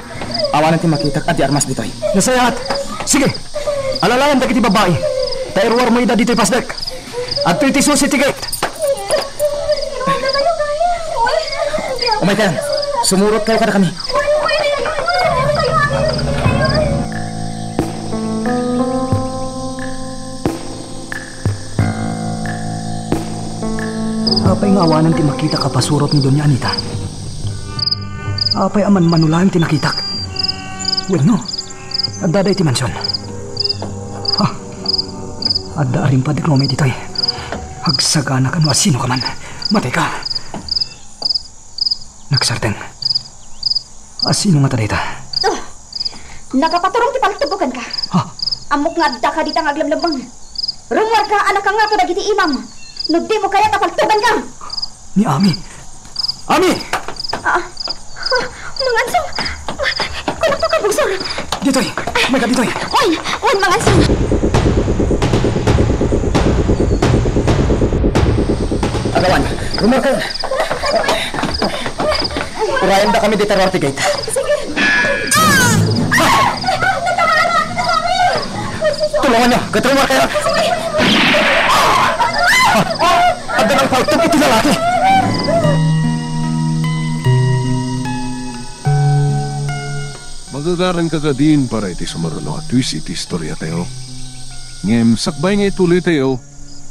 Awanen ti makitak a di armas ditoy. Nasayaat. Sige. Alalayan dagiti babbai. Ta iruarmo ida ditoy pasdek. Adtoy ti susi ti gate. Umaykayo. Sumurotkayo kadakami. Apay nga awanen ti makitak a pasurot ni Doña Anita? Apay a manmanulaeng ti nakitak? Wenno, adda dayta ti mansion. Ha? Adda a rimpadek nga umay ditoy. Agsaganakan no asino ka man. Matay ka. Nagsardeng. Asino ngata dayta? Oh, nakapaturong ti paltogko kenka. Ha? Ammok nga addaka dita nga aglemlemmeng. Rummuarka a nakangato dagiti imam. No dimo kayat a paltoganka. Ni Ami. Ami! Ah, ah, Manganso! Kunakto ka, Bungsor! Ditoy! Mayka ditoy! Wen, wen, Manganso! Agawan, rummuarkayo. Urayendakami dita ruar ti gate. Sige. Tulonganyo, ket rummuarkayo. Adda nang paltog iti lalaki. Magagaranka kadin para iti sumaruno a twist iti istoriatayo. Ngem sakbay nga ituloytayo,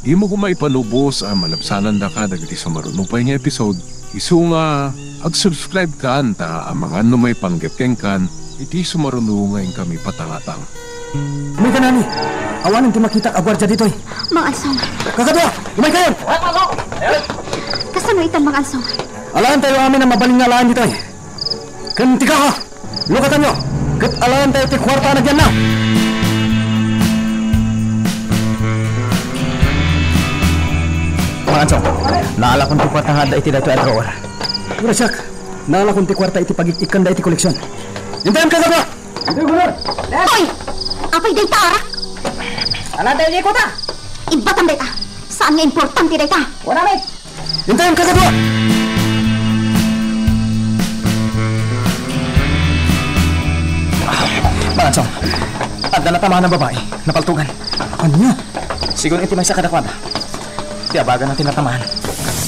dimo koma ipanubos a malabsanandaka dagiti sumaruno pay nga episode. Isu nga, ag-subscribe kan ta amangan no maipanggep kenkan iti sumaruno nga inkami patangatang. Umayka, Ami! Awanen ti makitak a guardia ditoy. Manganso. Kakadua! Umaykayon! Kasano itan, Manganso? Alaentayo amin a mabalin nga alaen ditoy. Ken ti kaka, lukatanyo, ket alaentayo ti kuarta a nagyanna. Manganso, naalakon ti kuarta nga adda iti daytoy a drawer. Uray siak, naalakon ti kuarta iti pagik-ikkanda iti koleksion. Intayon, kakadua! Hoy! Apay dayta, arak? Ala, dayta, kota! Ibbatam dayta! Saan nga importante dayta? Wala, met! Intayon, kakadua! Manganso, adda natamaan a babai, napaltogan. Ania? Sigun iti maysa kadakuada. Ti abagan a tinatamaan.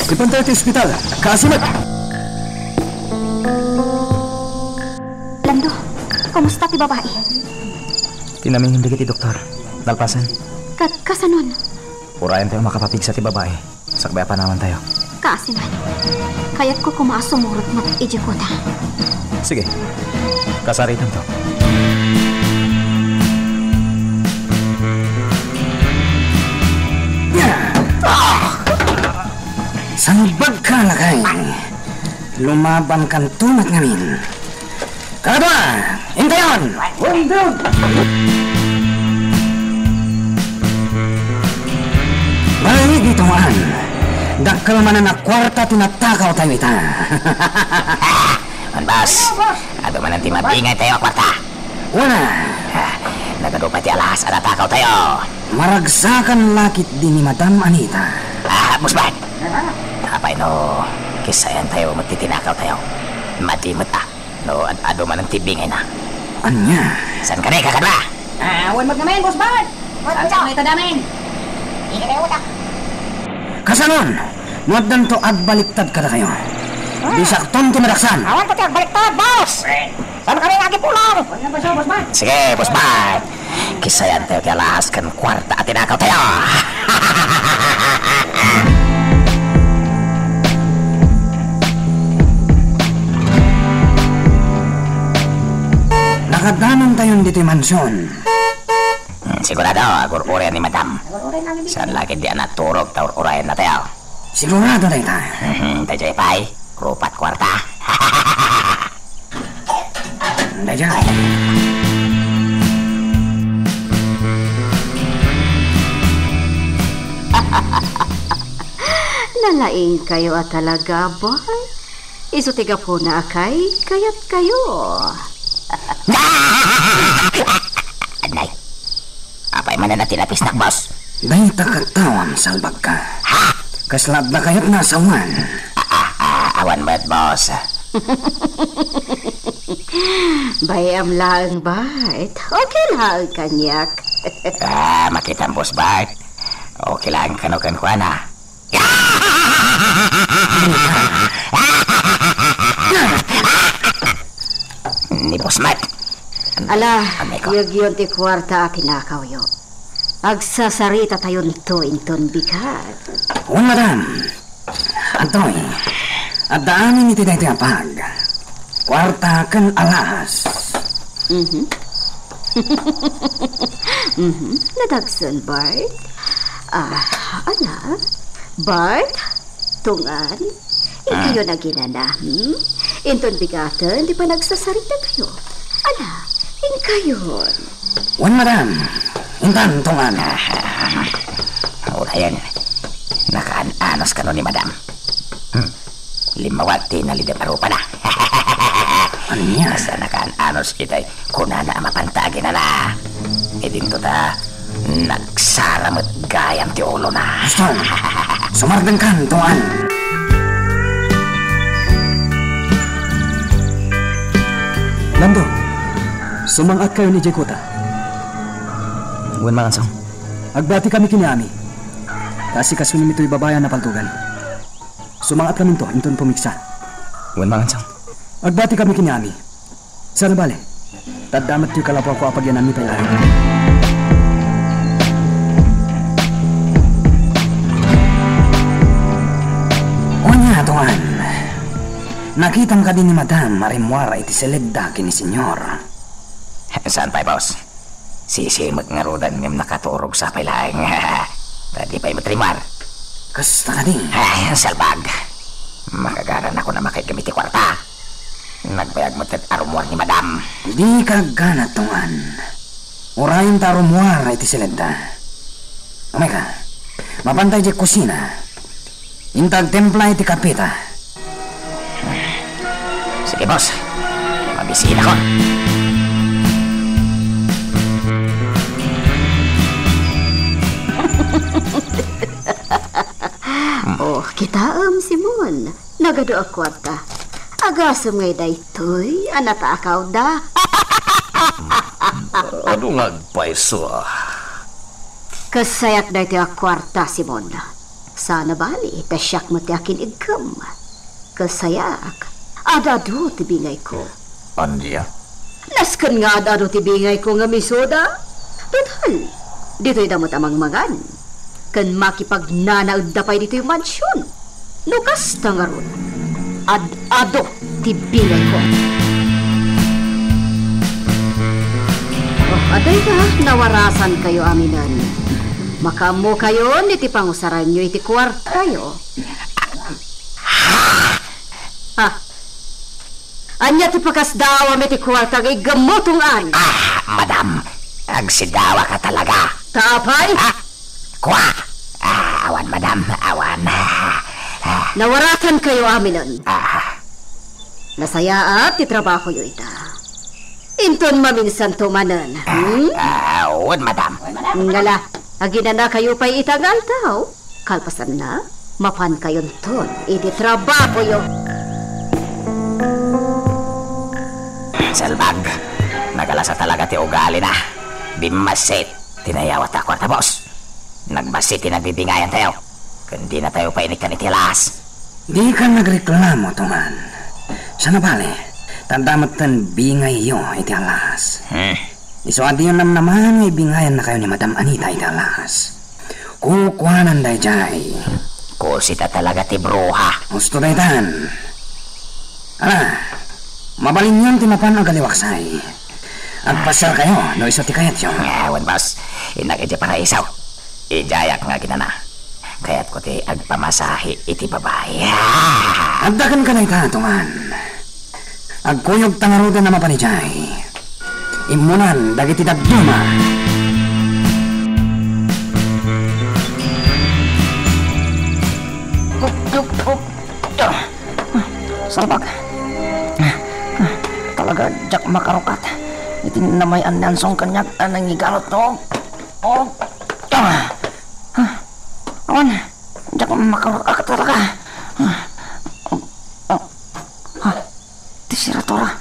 Ipantayo ti ospital. Kaasi met. Lando, kumusta ti babai? Tinamingin dagiti doktor. Nalpasen. Ka-, kasanon? Urayen tayo makapapigsa ti babai. Sakbay a panawantayo. Kaasiman, kayatko koma a sumurot met idiay kuta. Sige, kasaritanto. Salbagka, lakay. Lumabankanto met ngamin. Kadua, intayon! Balik ditoy, Ann. Dakkel manen a kuarta ti natakawtayo ita. Wen, boss. Adu manen ti mabingaytayo a kuarta. Wen a. Ah, nagadu pay ti alahas a natakawtayo. Maragsakan la ketdi ni Madam Anita. Ah, boss, bad. Apay no, kisayantayo met ti tinakawtayo. Madi met a. No ad-adu manen ti bingayna. Ania? Saan ka na, kakadwa? Ah, wen met ngamin, Boss Bart. Saan ka na itadamin? Di ka tayo utak. Kasanon, no addanto agbaliktad kadakayo. Ah. Bisakton ti madaksan. Awan ko ti agbaliktad, boss. Saan ka na agipulong? Wen nga ba siya, Boss Bart? Sige, Boss Bart. Kisayantayo ti alahas ken kuarta a tinakawtayo. Nakadanontayon ditoy mansion. Hmm, sigurado, agur-urayan ni Madam. Saan la ketdi a naturog ta ur-urayannatayo? Sigurado dayta. Mhm, daydiay pay, rupat kuarta. Daydiay. Nalaingkayo a talaga, boy. Isu ti gapuna a kay, kayatkayo. Nay. Apay manen a tinapisnak, boss? Dayta katawan, salbagka. Ha? Kasla adda kayatna a sawen? Ah, ah, ah, awan met, boss. Bay-am laeng, Bart. Okay laeng kaniak. Ah, makitam, Boss Bart. Okay laeng kano kenkuana. Ni Boss Matt. Ala, amay ko. Yagyon ti kuarta a tinakawyo. Agsasaritatayonto inton bigat. Wen, madam. Antoy, adda amin iti daytoy a bag. Kuarta ken alahas. Mhm. Mhm. Nadagsen, Bart. Ah, ala? Bart? Tungan? Inkayon a ginana, hmm? Inton bigaten ti panagsasaritatayo. Ala, inkayon. Wen, madam. Intan, Tungan. Urayen, nakaan-anos kano ni madam. Hmm. Limmawat ti nalidem a rupana. Ania? Basta nakaan-anos itay kunana a mapanta a ginana. Idinto ta nagsara met gayam ti ulona. Basta, sumardengkan, Tungan. Lando, sumang-atkayon idiay kuta. Wen, Mangansong. Agbatikami ken ni Ami. Ta asikasomi toy babai a napaltogan. Sumang-atkaminto inton pumigsa. Wen, Mangansong. Agbatikami ken ni Ami. Saan a bale? Ta adda met toy kalapuanko a pagyananmi pay laeng. Ania, Tungan? Nakitam kadi ni Madam a rimmuar iti seledda ken ni Senyor? Saan pay, boss? Sisimek ngaruden ngem nakaturog sa pay laeng. Ta di pay met rimmuar. Kasta kadi? Ay, salbag. Makagaranakon a makaiggem iti kuarta. Nagbayag met ket a rummuar ni madam. Dika aggana, Tungan. Urayen ta a rummuar iti seledda. Umayka. Mapanta idiay kusina. Inta agtimpla iti kapeta. Sige, boss. Mabisitakon. Oh, kitaem, Simon. Nagadu a kuarta. Agasem ngay daytoy a natakawda. Adu nga agpayso, ah. Kasayak daytoy a kuarta, Simon. Saan a bali, ta siak met ti akin-igkem. Kasayak, ad-adu ti bingayko. Ania? Nasken nga ad-adu ti bingayko ngem isuda. Total, ditoyda met a mangmangan. Ken makipagnanaedda pay ditoy mansion. No kasta ngarud, ad-adu ti bingayko. Oh, adayta, nawarasankayo aminen. Makaammokayon iti pangusaranyo iti kuartayo. Ha? Ania ti pakasdawam iti kuarta nga iggammo, Tong-an? Ah, madam, agsidawaka talaga. Ta apay? Ah, kua? Ah, awan, madam, awan. Ah, ah. Nawarasankayo aminen. Ah. Nasayaat ti trabahoyo ita. Inton maminsanto manen, hmm? Ah, ah, wen, madam. Ngala, aginanakayo pay ita nga aldaw. Kalpasanna, mapankayonton iti trabahoyo. Salbag, nagalasa talaga ti ugalina. Bimmassit ti nayawat a kuarta, boss. Nagbassit ti nagbibingayantayo. Ken dinatayo pay inikkan iti allas. Dika nagreklamo, Tong-an. Saan a bale, ta adda metten bingayyo iti allas. Hmm. Isu a diyo namnamaen nga ibingayannakayo ni Madam Anita iti allas. Kukuanan daydiay. Kusita talaga ti bruha. Husto daytan. Ala, mabalinyon ti mapan a galiwaksay. Agpasiarkayo no isu ti kayatyo. Awan, boss. Innak idiay paraiso. Idiayak nga aginana. Kayatko ti agpamasahe iti babai. Ah! Adda kenka dayta, Tong-an. Agkuyogta ngaruden a mapan idiay. Immunan dagiti dadduma. Salbag. Talaga, diak makarukat iti namay-an ni Ansong kaniak a nangigarot to. Oh. Awan. Diak makarukat talaga. Ah, ah, ah, ti siratura.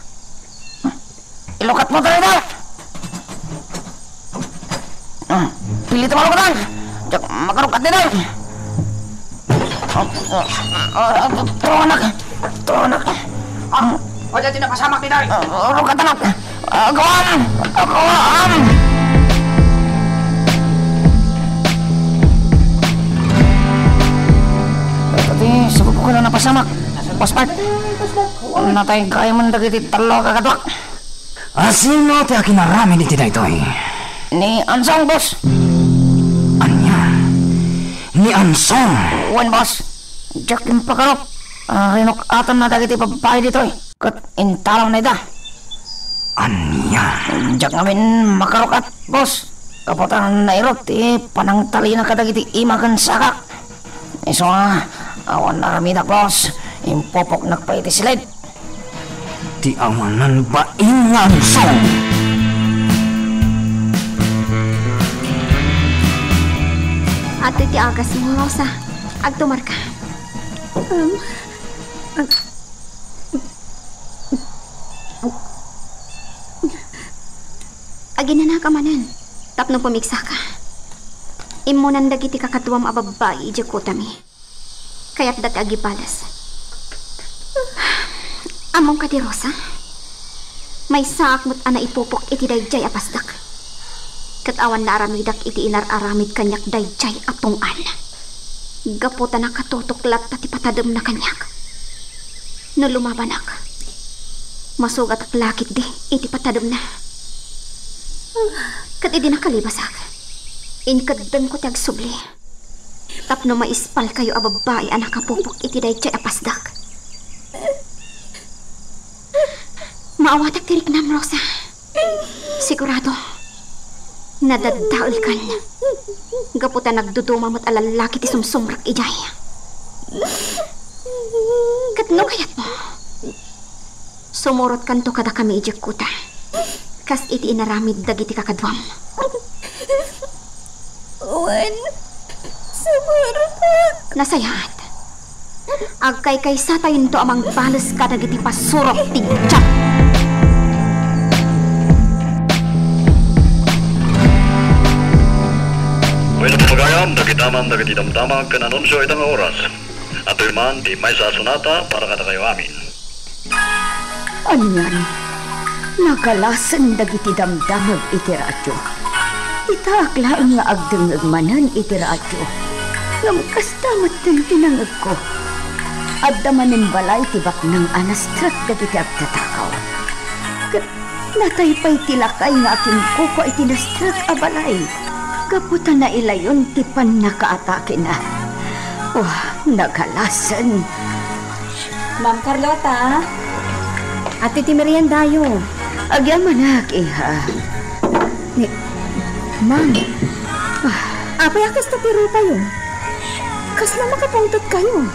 Ilukatmo dayta! Ah, pilitem a lukatan! Diak makarukat dayta! Ah, ah, ah, ah, tulonganak! Tulonganak! Ah, adda ti napasamak dayta! Ah, lukatanak! Agawam! Agawam! Pati, sabagko kano napasamak. Boss Mark, natay gayamen dagiti tallo a kakaduak. Asino ti akinaramid iti daytoy? Ni Ansong, boss. Ania? Ni Ansong? Wen, boss. Diak impakarup. Ah, rinuk-atanna dagiti babbai ditoy. Ket intarawna ida. Ania? Diak ngamin makarukat, boss. Gapu ta nairut ti panangtalina kadagiti ima ken sakak. Isu a, awan aramidak, boss. Impupoknak pay iti silid. Ti awanan bain nga Ansong. Adtoy ti agasmo, Rosa. Agtumarka. Um, Aginanaka manen tapno pumigsaka. Immunan dagiti kakaduam a babbai idiay kutami. Kayatda ti agibales. Ammom kadi, Rosa? Maysaak met a naipupok iti daydiay a pasdak. Ket awan naaramidak iti inar-aramid kaniak daydiay a Tong-an. Gapu ta nakatutok latta ti patademna kaniak. No lumabanak, masugatak la ketdi iti patademna. Ket idi nakalibasak, inkeddengko ti agsubli tapno maispalkayo a babbai a nakapupok iti daydiay a pasdak. Maawatak ti riknam, Rosa. Sigurado, nadaddaelkan. Gapu ta nagduduma met a lallaki ti sumsumrek idiay. Ket no kayatmo, sumurotkanto kadakami idiay kuta, kas iti inaramid dagiti kakaduam. Wen, sumurotak. Nasayaat. Agkaykaysatayonto a mangbales kadagiti pasurok ti Diablo. Wen, pagayam, dagita man dagiti damdamag ken anunsio ita nga oras. Adtoy man ti maysa a sonata para kadakayo amin. Anian, nagalasen dagiti damdamag iti radio. Itaak laeng nga agdengngeg manen iti radio, ngem kasta metten ti nangngegko. Adda manen balay ti baknang a nastrek dagiti agtatakaw. Ket natay pay ti lakay nga akinkukua iti nastrek a balay. Gapu ta nailayon ti pannakaatakena. Oh, nagalasen. Ma'am Carlota, ati ti meriendayo. Agyamanak, iha. Ni, ma'am, apay a kasta ti rupayo? Kasla makapungtotkayo?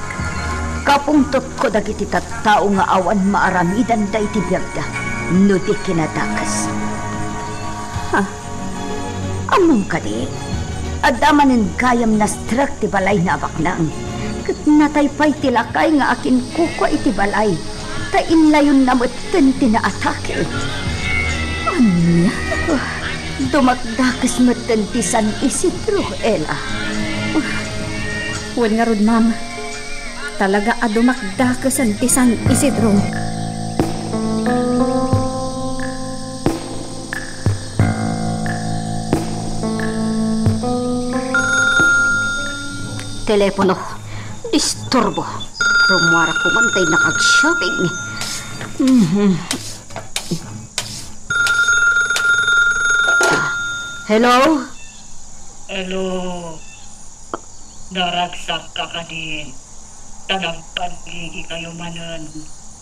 Kapungtotko dagiti tattao nga awan maaramidanda iti biagda no di kinadakes. Ha? Ammom kadi, adda manen gayam nastrek ti balayna a baknang, ket natay pay ti lakay nga akinkukua iti balay, ta inlayonna metten ti naatake. Ania? Ah, dumakdakes metten ti San Isidro, Ella. Wen ngarud, ma'am, talaga a dumakdakesen ti San Isidro. Telepono. Disturbo. Rummuarak koman tay nakag-shopping. Mhm. Ah, hello? Hello. Naragsak ka kadin. Ta nagballigikayo manen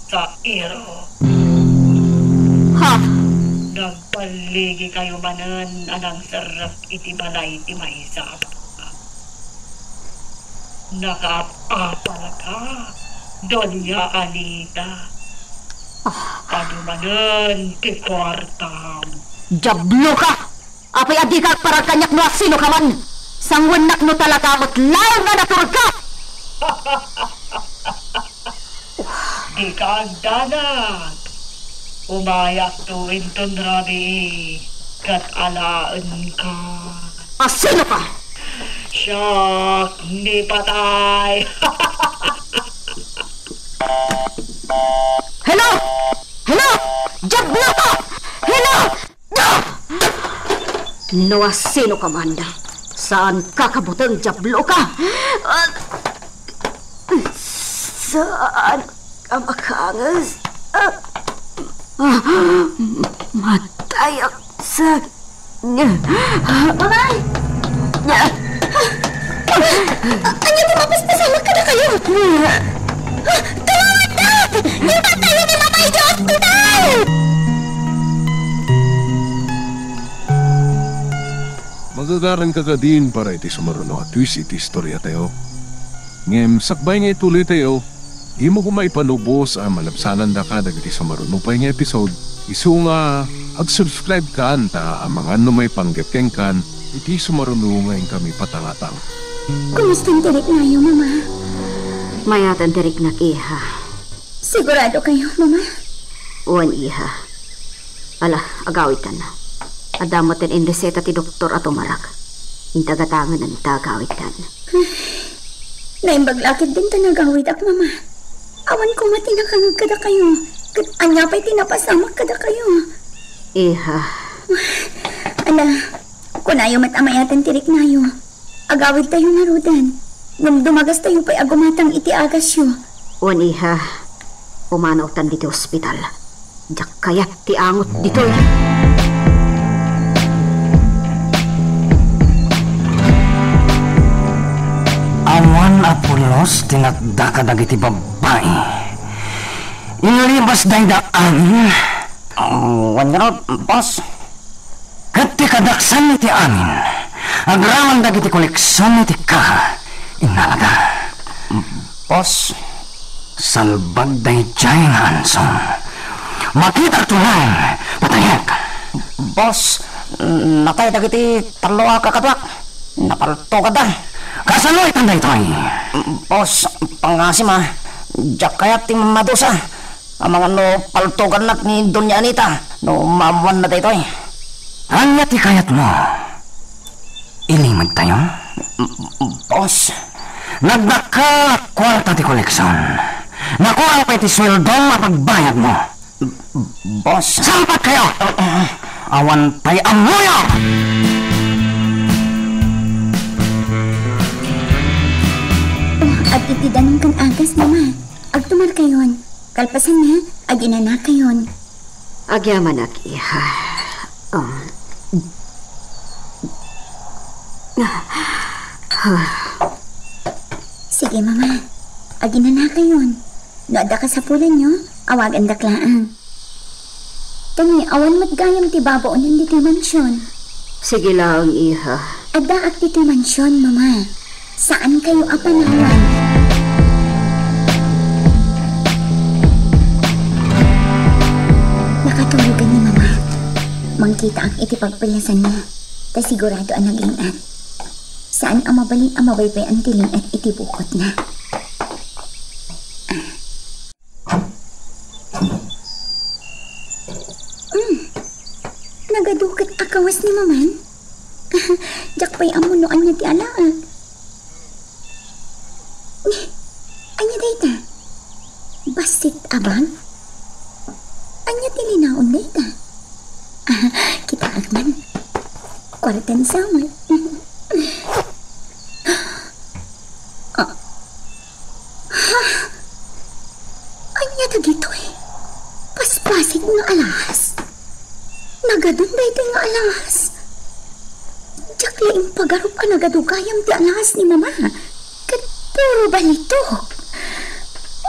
sa iro. Ha? Nagballigikayo manen a nangserrek iti balay ti maysa a baknang. Nakaap-apal ka, Doña Anita. Ah. Adu manen ti kuartam. Diablo ka! Apay a dika agparang kaniak no asino ka man? Sanguennak no talaga met laeng nga naturog ka! Dika agdanag. Umayakto inton rabii ket alaenka. Asino ka? Siak ni patay. Hello! Hello! Diablo ka! Hello! No asino ka man, saan ka kabuteng, Diablo ka? Saan ka makanges? Matay ak sa Mamay! Ania ti mapaspasamak kadakayo? Tulongan ta! Ipatayo ni Mamay iti ospital! Magagaranka kadin para iti sumaruno a twist iti istoriatayo. Ngem sakbay nga itulitayo, dimo koma ipanubos a malabsanandaka dagiti sumaruno pay nga episode. Isu nga, ag-subscribe kan ta amangan no maipanggep kenkan iti sumaruno nga inkami patangatang. Kumusta ti riknayo, Mama? Mayaten ti riknak, iha. Sigurado kayo, Mama? Wen, iha. Ala, agawidkan. Adda met ti inreseta ti doktor a tumarak. Inta gatangen ta agawidkan. Naimbag la ketdin ta nagawidak, Mama. Awan koma ti nakangeg kadakayo. Ket ania pay ti napasamak kadakayo? Iha. Ala, kunayo met a mayaten ti riknayo. Agawidtayo ngaruden. Ngem dumagastayo pay a gumatang iti agasyo. Wen, iha, pumanawtan ditoy ospital. Diak kayat ti angot ditoy. Awan a pulos ti natda kadagiti babbai. Inlibas dayta amin. Wen ngarud, boss. Ket ti kadaksan iti amin, agraman dagiti koleksion iti kaha, innalada. Boss. Salbag daydiay nga ansom. Makitak to laeng, patayek. Boss, natay dagiti tallo a kakaduak. Napaltoganda. Kasano itan daytoy? Boss, pangasim a. Diak kayat ti madusa. Amangan no paltogannak ni Doña Anita no maammoanna daytoy. Ania ti kayatmo? Ilimedtayo? Boss. Nagdakkel a kuarta ti koleksion. Nakurang pay ti sueldom a pagbayadmo. Boss. Salpatkayo! Awan pay ammoyo! Oh, ag-iti danum ken agas, Mama. Agtumarkayon. Kalpasanna, aginanakayon. Agyamanak, iha. Ah. Sige, Mama. Aginanakayon. No adda kasapulanyo, awagandak laeng. Tani, awan met gayam ti babaonen ditoy mansion. Sige laeng, iha. Addaak ditoy mansion, Mama. Saankayo a panawan. Nakatulogan ni Mama. Mangkitaak iti pagpalasanna, ta sigurado a naging-at. Saan a mabalin a mabaybay-an ti ling-at iti bukotna. Mm. Nagadu ket a kawas ni Maman? Diak pay ammo no ania ti alaek. Ania dayta? Bassit a bag? Ania ti linaon dayta? Kitaak man. Kuartan sawen. Ah. Ha? Ania dagitoy? Paspasit nga alahas? Nagadun daytoy nga alahas? Diak la impagarup a nagadu gayam ti alahas ni Mama. Ket puro balitok.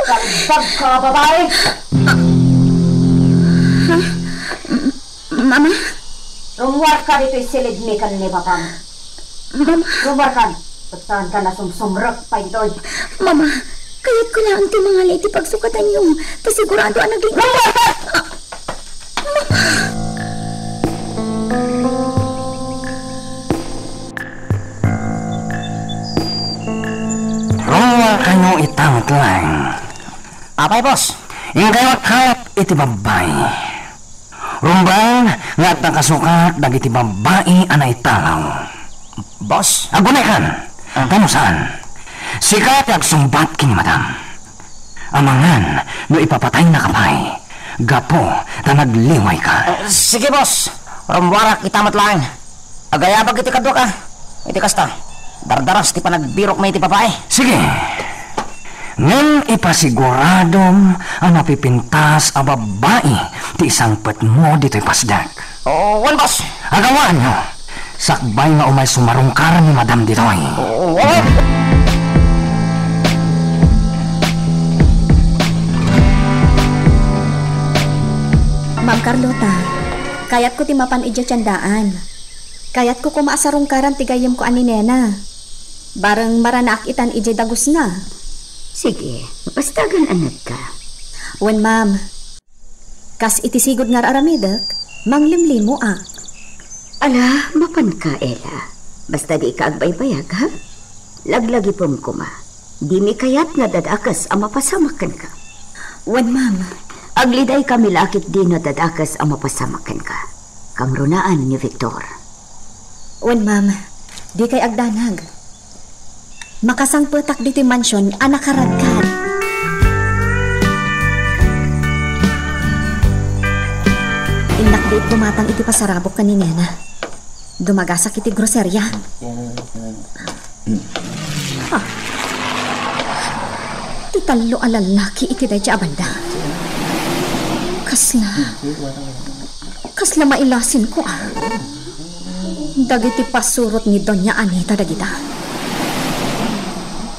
Kalbag ka, babai! Ha? M-, Mama? Rummuarka ditoy silidmi ken ni Papam. Mama. Rummuarkan. Ket saankan a sumsumrek pay ditoy. Mama, kayatko laeng ti mangala iti pagsukatanyo. Ta sigurado a naging... Rummuarkan! Rummuarkayo ita met laeng. Apay, boss? Inkayo agkayat iti babbai. Rumbeng nga adda kasukat dagiti babbai a naitalaw. Boss? Agunaykan. Ah. Kano saan? Sika ti agsungbat ken ni Madam. Amangan no ipapataynaka pay gapu ta nagliwayka. Ah, sige, boss. Rummuarak ita met laeng. Agayabak iti kaduak, a. Iti kasta, dardaras ti panagbirokmi iti babai. Sige. Ngem ipasiguradom a napipintas a babbai ti isangpetmo ditoy pasdek. Oo, wen, boss. Agawaanyo. Sakbay nga umay sumarungkaran ni Madam ditoy. Oo, wen. Ma'am Carlota, kayatko ti mapan idiay tiendaan. Kayatko koma a sarungkaran ti gayyemko a ni Nena. Bareng maranaak itan idiay dagusna. Sige, pastagan a nagka. Wen, ma'am. Kas iti sigud nga ar-aramidek, manglimlimoak. Ala, mapanka, Ella. Basta diika agbaybayag, ha? Laglagipem koma. Dimi kayat nga dadakes a mapasamak kenka. Wen, ma'am. Aglidaykami la a ketdi no dadakes a mapasamak kenka. Kangrunaan ni Victor. Wen, ma'am. Dikay agdanag. Makasangpetak ditoy mansion a nakaradkad. Innak diit dumatang iti pasarabok ken ni Nena. Dumagasak iti groseria. Ah. Ti tallo a lallaki iti dayta a banda. Kasla, kasla mailasinko, a. Dagiti pasurot ni Doña Anita dagita.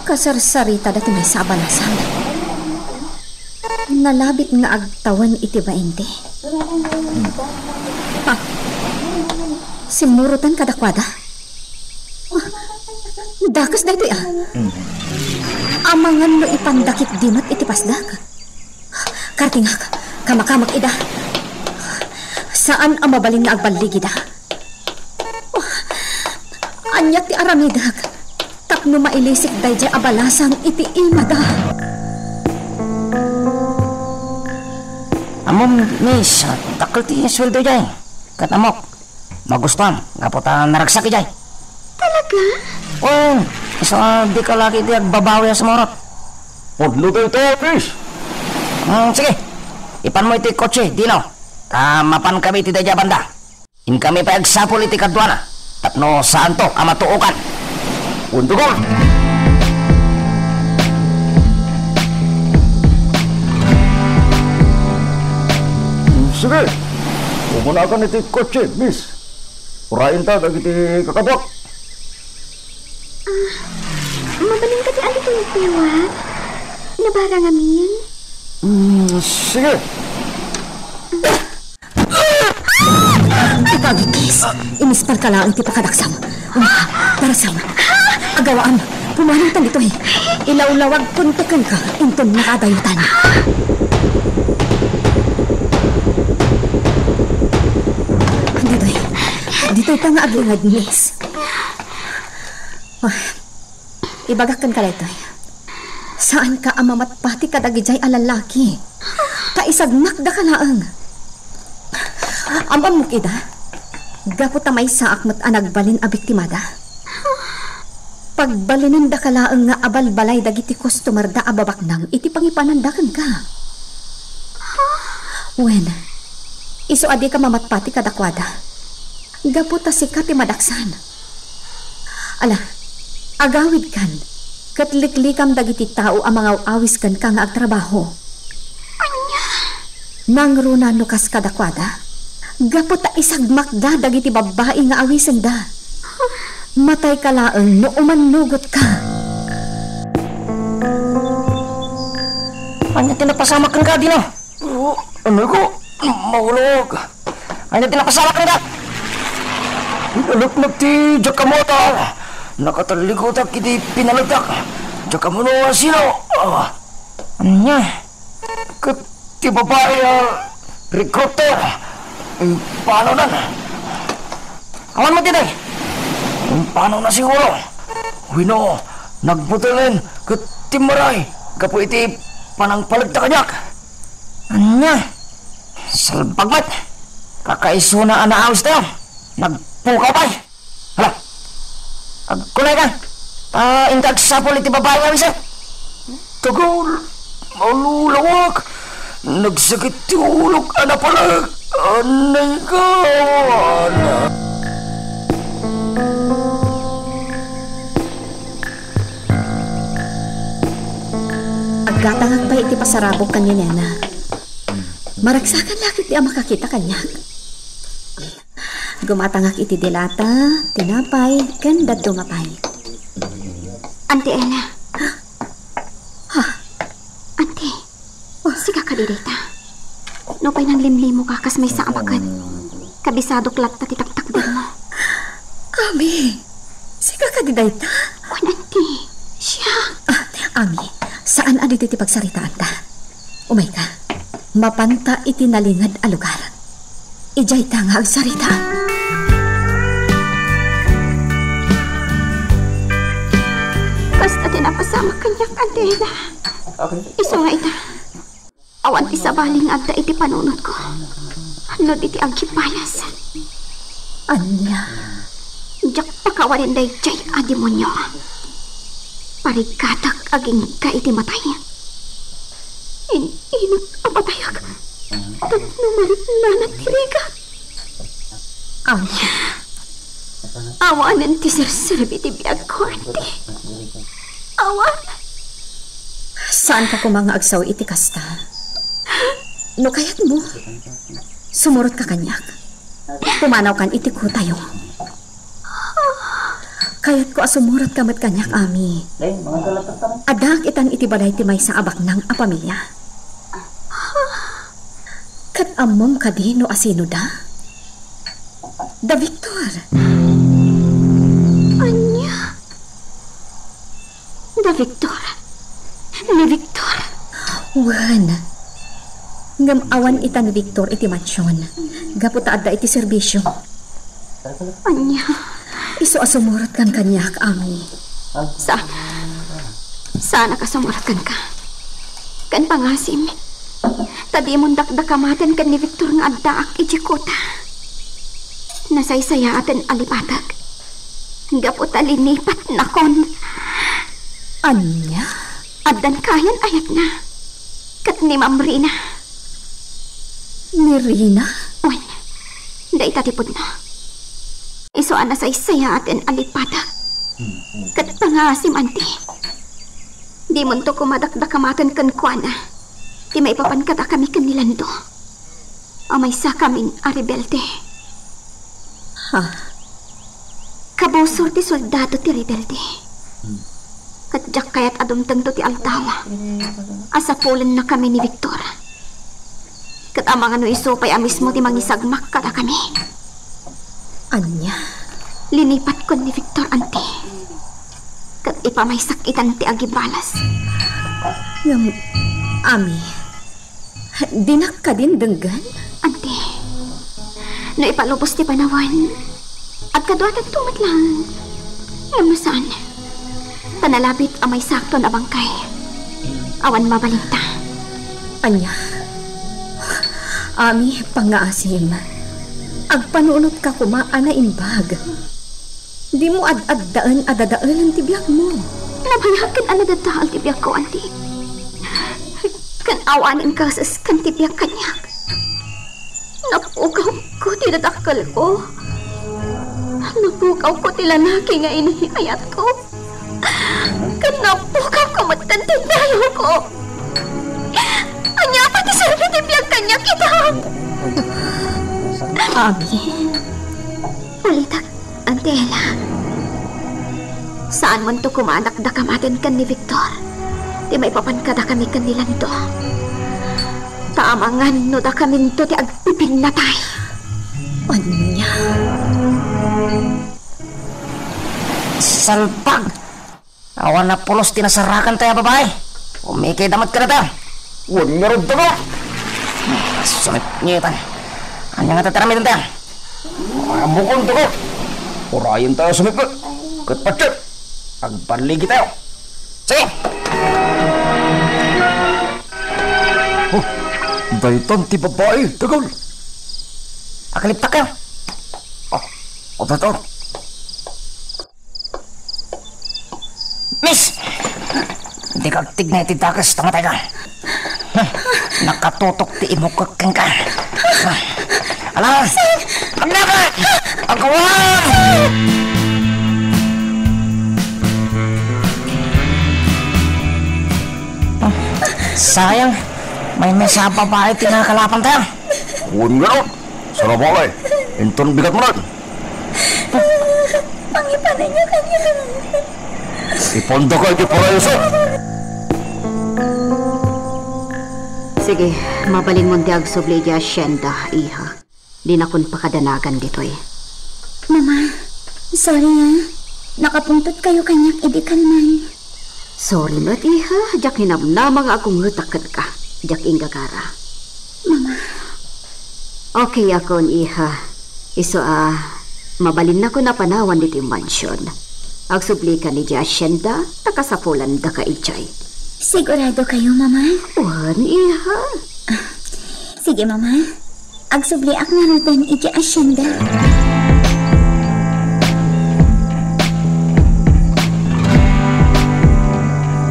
Kasarsaritada ti maysa a balasang. Nalabit nga agtawen iti bainte. Ha? Simmurotan kadakuada? Oh, dakes daytoy, a. Amangan no ipandakit dimat iti pasdak. Kartingak, kamakamak ida. Saan a mabalin nga agballigida. Oh, ania ti aramidek tapno mailisik daydiay a balasang iti imada? Ammom, miss, dakkel ti sueldo diay. Ket ammok, magustuam gapu ta naragsak idiay. Talaga? Wen, isu a dika la ketdi agbabawi a sumurot. Pudno dayta, miss. Hmm, sige. Ipanmo iti kotse, Dino. Ta mapankami iti daydiay a banda. Inkami pay agsapul iti kaduana tapno saanto a matuokan. Untugon! Sige, umunaka iti kotse, miss. Uraenta dagiti kakaduak. Ah, mabalin ka ti adu toy piwat? Nabara ngamin? Mm, sige. Ikaw, Nikis, inisparka laeng ti pakadaksam. Uma, darasam. Agawam, pumanawtan ditoy. Ilawlawagkonto kenka inton nakadayotan. Ditoy. Ditoy ta nga aglinged, miss. Ah, ibagak kenka daytoy. Saanka a mamatpati kadagijay a lallaki. Ta isagmakdaka laeng. Am-ammok ida, gapu ta maysaak met a nagbalin a biktimada. Pagbalinendaka laeng nga abalbalay dagiti customerda a babaknang iti pangipananda kenka. Wen, isu a dika mamatpati kadakuada, gapu ta sika ti madaksan. Ala, agawidkan, ket liklikam dagiti tao a mangaw-awis kenka nga agtrabaho. Ania? Nangruna no kas kadakuada? Gapu ta isagmakda dagiti babbai nga awisenda. Matayka laeng no umannugotka. Ania ti napasamak kenka, Dina? Oh, ano ko? Maulog. Ania ti napasamak kenka? Inaleknak ti diak ammo ta nakatalligotak iti pinalegtak. Diak ammo no sino. Ah. Ania? Ket ti babai a recruiter, impanawnan. Awan met ditoy. Impanawna siguro. Wenno, nagbutelngen ket timmaray gapu iti panangpalegta kaniak. Ania? Salbag met. Kakaisuna a naawis tayo. Nagpukaw pay. Hala. Agkunay ka. Ta inka agsapul iti babai nga awisan. Tagul, malulawak. Nagsakit ti ulok a napalag. Anay ka. Aggatangak pay iti pasarabok ken ni Nena. Maragsakan lakit ti a makakita kaniak. Gumatangak iti dilata, tinapay, ken dadduma pay. Auntie Ella. Ha? Auntie, sika kadi dayta? Nupay nanglimlimo ka kas maysa a baket, kabisadok latta ti taktakdermo. Ami, sika kadi dayta? Wen, Auntie, siak. Ah, Ami, saan a ditoy ti pagsaritaanta. Umayka. Mapanta iti nalinged a lugar. Idiayta nga agsarita. Kasta ti napasamak kaniak, Auntie Ella. Isu nga ita, awan ti sabali nga adda iti panunotko. No di ti agkibayas. Ania? Diak pakawanen daydiay a demonio. Parigatak agingga iti matay. In-inut a matayak tapno mariknana ti rigat. Ania? Awanen ti serserbi ti biagko, Auntie. Awan. Saanka koma nga agsaw iti kasta. No kayatmo, sumurotka kaniak. Pumanawkan iti kotayo. Kayatko a sumurotka met kaniak, Ami. Addaak itan iti balay ti maysa a baknang a pamilia. Ket ammom kadi no asinoda? Da Victor. Ania? Da Victor? Ni Victor? Wen. Ngem awan ita ni Victor iti mansion, gapu ta adda iti serbisio. Ania? Isu a sumurot kan kaniak, Ami. Saan? Saanak a sumurot kenka? Ken pangasim, ta dimon dakdakamaten ken ni Victor nga addaak idiay kuta. Nasaysayaaten a lipatek. Gapu ta linipatnakon. Ania? Addan kayan ayatna. Ket ni Ma'am Rina. Ni Rina? Wen, dayta ti pudno. Isu a nasaysayaaten a lipatek. Ket pangasim, Auntie. Dimonto koma dakdakamaten kenkuana ti maipapan kadakami ken ni Lando. a maysakamin a rebelde. Ha? Kabusor ti soldado ti rebelde. Ket diak kayat a dumtengto ti aldaw a sapulennakami ni Victor. Ket amangan no isu pay a mismo ti mangisagmak kadakami. Ania? Linipatkon ni Victor, anti. Ket ipamaysak itan ti agibalas. Ngem, Ami, dinak kadin denggen? Anti, no ipalubos ti panawen, agkaduatanto met laeng. Ngem no saan, ta nalabit a maysakton a bangkay. Awan mabalinta. Ania? Ami, pangngaasim. Agpanunotka koma a naimbag. Dimo ad-addaen a dadaelen ti biagmo. Nabayagen a nadadael ti biagko, anti. Ken awanen kaeseskan ti biag kaniak. Napukawko ti dadakkelko. Napukawko ti lalaki nga inayatko. Ken napukawko met ti dayawko. Ania pay ti serbi ti biag kaniak ita? Ami. Ulitek, Anti Ella. Saanmonto koma a dakdakamaten ken ni Victor ti maipapan kadakami ken ni Lando. Ta amangan no dakaminto ti agpipinnatay. Ania? Salpag! Awan a pulos ti nasarakanta a babai. Umikayda met kadata. Wen ngarud, Dago. Sumipngetan. Ania nga tataramidentayo? Ammokon, Dago. Urayentayo sumipnget. Ket patse, agballigitayo. Sige. Oh, daytan ti babai, Dagol. Akaliptakkayo. Oh, oh, daytan. Miss! Dika agtignay ti dakes ta matayka. Nakatutok ti imukek kenka. Ala! Agnaka! Agawam! Sayang, maymaysa a babai ti nakalapantayo. Wen ngarud, Sarabale, inton bigat mo na. Pangipananyo kaniak. Ipandaka iti parayaso. Sige, mabalinmon ti agsubli idiay asyenda, iha. Dinakon pakadanagan ditoy. Mama, sorry, ah. Nakapungtotkayo kaniak idi kalman. Sorry met, iha. Diak hinamnama nga agungetak kenka. Diak inggagara. Mama. Okay akon, iha. Isu a, mabalinnakon a panawan ditoy mansion. Agsublika idiay asyenda, ta kasapulandaka idiay. Siguradokayo, Mama? Wen, iha. Sige, Mama. Agsubliak ngaruden idiay asyenda.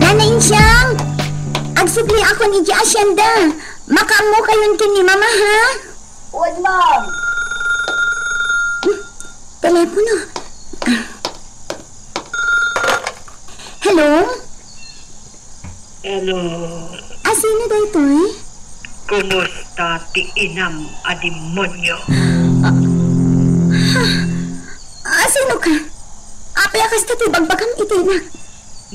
Nana Insiang! Agsubliakon idiay asyenda. Makaammokayon ken ni Mama, ha? Wen, ma'am. Telepono. Hello? Hello. Asino daytoy? Kumusta ti inam a demonyo? Ah, ha? Asino ka? Apay a kasta ti bagbagam iti inak?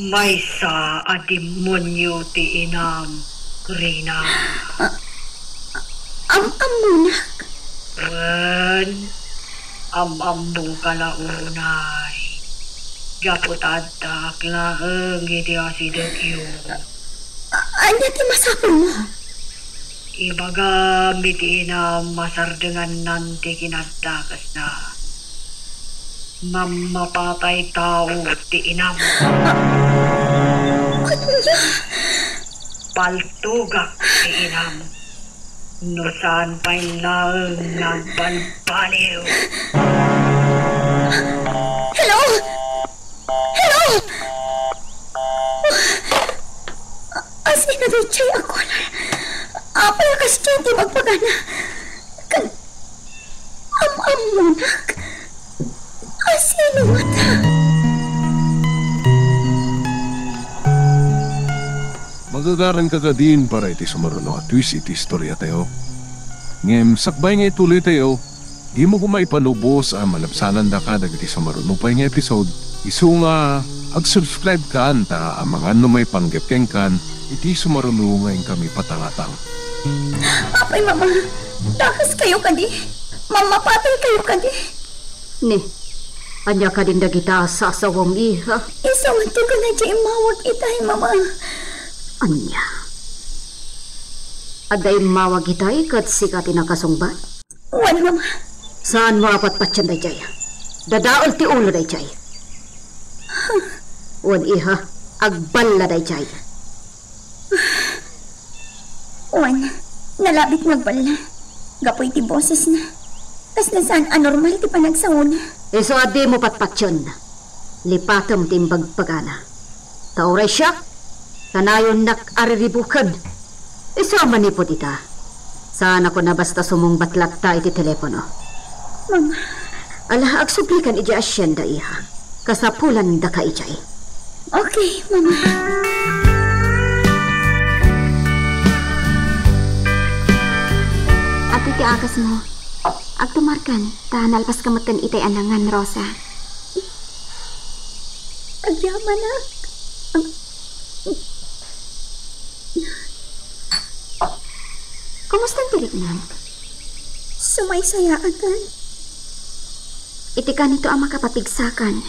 Maysa a demonyo ti inam, Rina. Ah, am-ammonak? Wen, am-ammok a la unay. Gapu ta addaak laeng iti asidegyo. A-, ania ti masapulmo? Ibagam iti inam a sardengannan ti kinadakesna. Mammapatay tao ti inam. Ania? Paltugak ti inam. No saan pay laeng nga agbalbaliw. Hello? Hello? A-, asino daydiay a caller? Apay a kasdiay ti bagbagana? Kan, am-ammonak? Asino ngata? Magagaranka kadin para iti sumaruno a twist iti istoriatayo. Ngem sakbay nga ituloytayo, dimo koma ipanubos a malabsanandaka dagiti sumaruno pay nga episode, isu nga ag-subscribe kan ta amangan no maipanggep kenkan iti sumaruno nga inkami patangatang. Apay, Mama, dakaskayo kadi? Mammapataykayo kadi? Ne, ania kadin dagita a sasawem, iha? Isu met ti kuna ti immawag itay, Mama. Ania? Adda immawag itay ket sika ti nakasungbat? Wen, Mama. Saanmo a patpatien daydiay? Dadael ti ulo daydiay. Wen, iha, agballa daydiay. Wen, nalabit nga agballa gapu iti bosesna. Kasla saan a normal ti panagsaona. Isu a dimo patpatien. Lipatem ti imbagbagana. Ta uray siak, kanayonnak a riribuken. Isu a manipud ita, saanakon a basta sumungbat latta iti telepono. Mama. Ala, agsublikan idiay asienda, iha. Kasapulandaka idiay. Okay, Mama. Adtoy ti agasmo. Agtumarkan, ta nalpaska metten itay a nangan, Rosa. Agyamanak. Kumusta ti riknam? Sumaysayaatan. Iti kanito a makapapigsakan,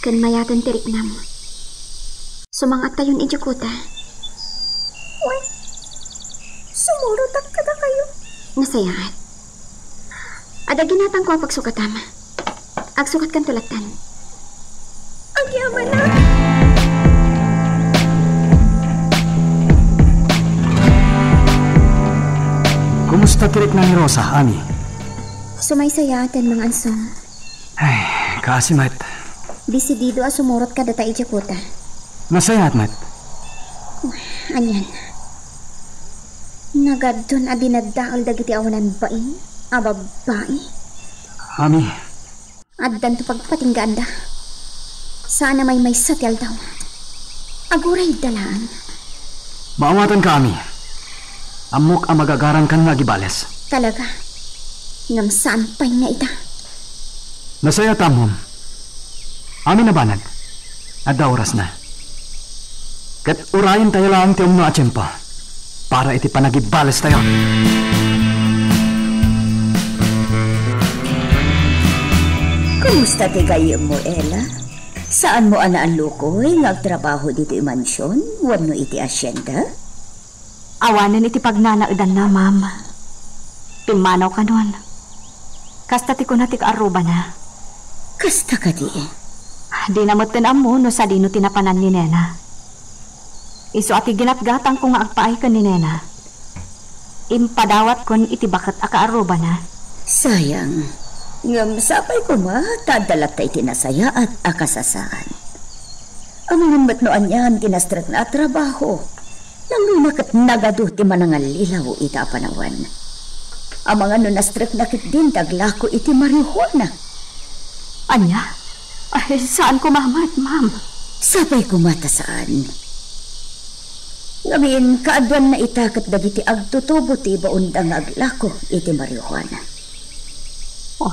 ken mayaten ti riknam. Sumangattayon idiay kuta. Wen, sumurotak kadakayo. Nasayaat. Adda ginatangko a pagsukatam. Agsukatkanto lattan. Agyamanak. Kumusta ti rikna ni Rosa, Ami? Sumaysayaaten, Mang Ansong. Ay, kaasi met. Desidido a sumurot kadata idiay kuta. Nasayaat met. Anian? Nagaddon a dinaddael dagiti awanan bain a babbai. Ami. Addanto pagpatinggaanda. Saan a maymaysa ti aldaw. Aguray da laeng. Maawatanka, Ami. Ammok a magagarankan nga agibales. Talaga? Ngem saan pay nga ita? Nasayaat, Ma'am. Amin a banag. Adda orasna. Ket urayentayo laeng ti umno a tiempo para iti panagibalestayo. Kumusta ti gayyemmo, Ella? Saanmo a naallukoy nga agtrabaho ditoy mansion wenno iti hacienda? Awanen iti pagnanaedanna, ma'am. Pimmanaw kanon. Kasta ti kuna ti kaarrubana. Kasta kadi? Dina metten ammo no sadino ti napanan ni Nena. Isu a ti ginatgatangko nga agpaay ken ni Nena, impadawatko iti baket a kaarrubana. Sayang. Ngem sapay koma ta adda latta iti nasayaat a kasasaan. Amangan met no anian ti nastrekna a trabaho. Nangruna ket nagadu ti manangallilaw ita a panawen. Amangan no nastrekna ketdin ti aglako iti marijuana. Ania? Ay, saan koma met, ma'am. Sapay koma ta saan. Ngamin, kaaduanna ita ket dagiti agtutubo ti ibaonda nga aglako iti marijuana. Oh.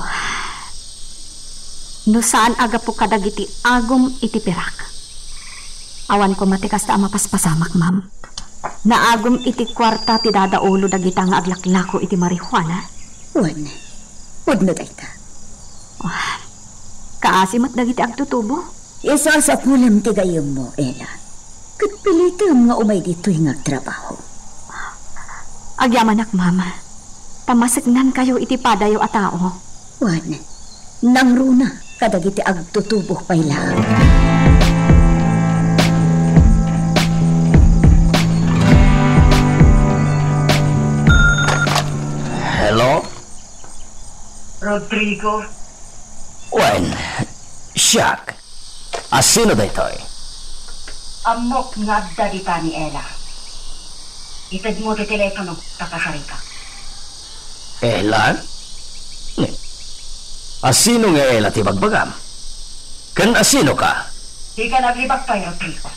No saan a gapu kadagiti agum iti pirak, awan koma ti kasta a mapaspasamak, ma'am. Naagum iti kuarta ti dadaulo dagita nga aglaklako iti marijuana. Wen, pudno dayta. Oh. Kaasi met dagiti agtutubo. Isasapulem ti gayyemmo, Ella. Ket pilitem nga umay ditoy nga agtrabaho. Agyamanak, ma'am. Pamaseknankayo iti padayo a tao. Wen, nangruna kadagiti agtutubo pay laeng. Hello? Rodrigo? Wen, siak. A sino daytoy? Ammok nga adda dita ni Ella. Itedmo ti telepono ta kasarita. Ella? A sino nga Ella ti bagbagam? Ken a sino ka? Dika naglibak pay, Rodrigo.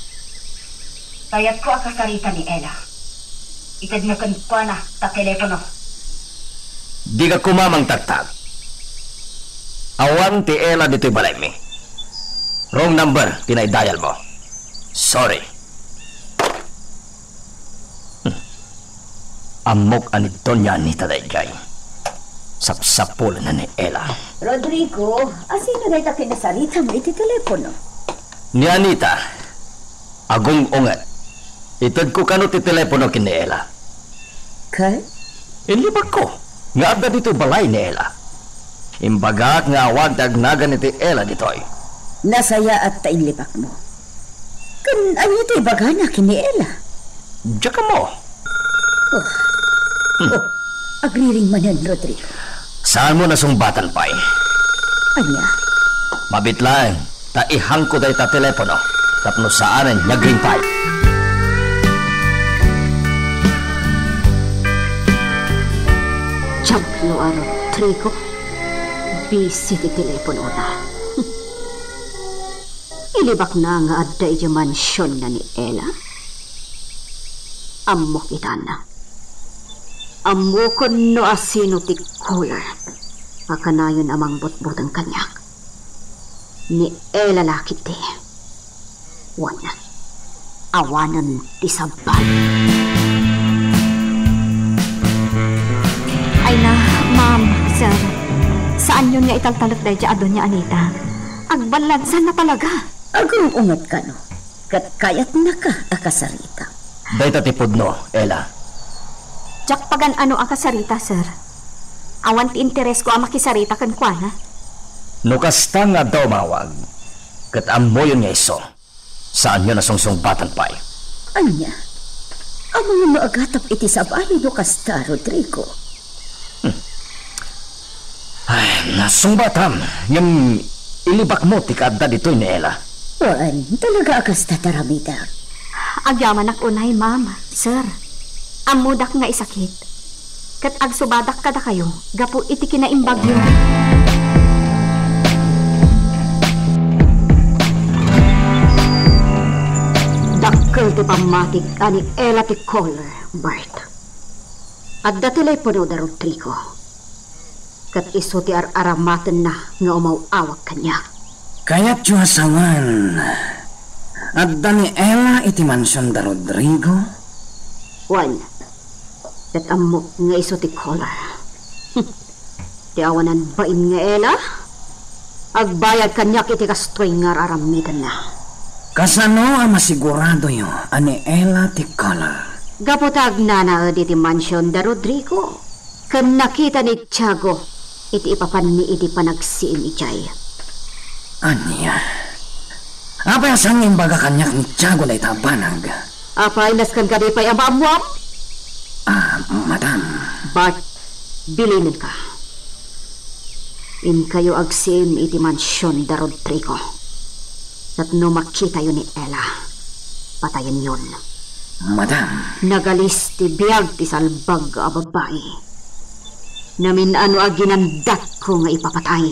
Kayatko a kasarita ni Ella. Itedmo kenkuana ta telepono. Dika koma mangtagtag. Awan ti Ella ditoy balaymi. Wrong number ti naidial mo. Sorry. Hmm. Ammok a ni Doña Anita daydiay. Sapsapulenna ni Ella. Rodrigo, asino dayta kinasaritam iti telepono? Ni Anita. Agung-unget. Itedko kano ti telepono ken ni Ella. Ket? Inlibakko nga adda ditoy balay ni Ella. Imbagak nga awan ti agnagan iti Ella ditoy. Nasayaat ta inlibakmo. Ken ania ti ibagana ken ni Ella? Diak ammo. Oh. Hmm. Oh, agriring manen, Rodrigo. Saanmo nasungbatan pay? Ania? Mabiit laeng ta ihangko dayta telepono tapno saanen nga agring pay. Diablo a Rodrigo, busy ti teleponona. Ilibakna nga adda idiay mansionna ni Ella? Ammok itan. Ammokon no asino ti caller a kanayon a mangbutbuteng kaniak. Ni Ella la ketdi. Wen, awanen ti sabali. Ay na, ma'am, sir. Saanyon nga italtalek daydiay a Doña Anita. Agballadsanna talaga. Agung-unget kano, ket kayatnaka a kasarita. Dayta ti pudno, Ella. Diak pagan-ano a kasarita, sir. Awan ti interesko a makisarita kenkuana. No kasta nga adda umawag, ket ammoyon nga isu, saanyo a sungsungbatan pay. Ania? Ammom no agatep iti sabali no kasta, Rodrigo? Hmm. Ay, nasungbatam, ngem ilibakmo ti kaadda ditoy ni Ella. Wen, talaga a kasta ti aramidek? Agyamanak unay, ma'am, sir. Ammodak nga isakit. Ket agsubadak kadakayo gapu iti kinaimbagyo. Dakkel ti pammatik a ni Ella ti caller, Bert. Adda telepono da Rodrigo. Ket isu ti ar-aramatenna nga umaw-awag kaniak. Kayatyo a sawen, adda ni Ella iti mansion da Rodrigo? Wen, ket ammok nga isu ti caller. Ti awanan bain nga Ella, agbayad kaniak iti kastoy nga ar-aramidenna. Kasano a masiguradoyo a ni Ella ti caller? Gapu ta agnanaed iti mansion da Rodrigo. Ken nakita ni Tiago iti ipapanmi idi panagsiim idiay. Ania? Apay a saan nga imbaga kaniak ni Tiago dayta a banag? Apay, nasken kadi pay a maammuam? Ah, madam. Bart, bilinenka. Inkayo agsiim iti mansion da Rodrigo. Tapno makitayo ni Ella, patayenyon. Madam. Nagalis ti biag ti salbag a babbai. Namin-ano a ginandatko nga ipapatay.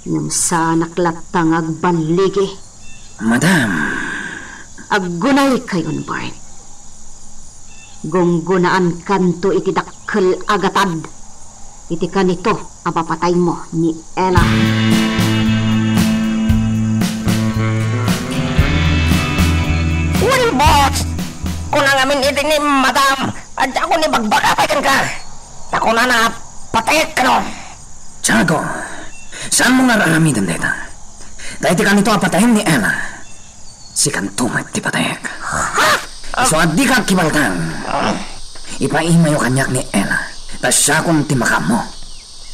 Ngem saanak latta nga agballigi. Madam. Aggunaykayon, Bart. Gunggunaankanto iti dakkel a gatad iti kanito a papataymo ni Ella. Wen, boss! Kuna ngamin iti ni Madam a diakon ibagbaga pay kenka. Ta kunana a patayek kano. Tiago, saanmo nga ar-aramiden dayta. Ta iti kanito a patayen ni Ella, sikanto met ti patayek. Ha? Isu a dika agkibaltang. Ipaimayo kaniak ni Ella, ta siakon ti makaammo.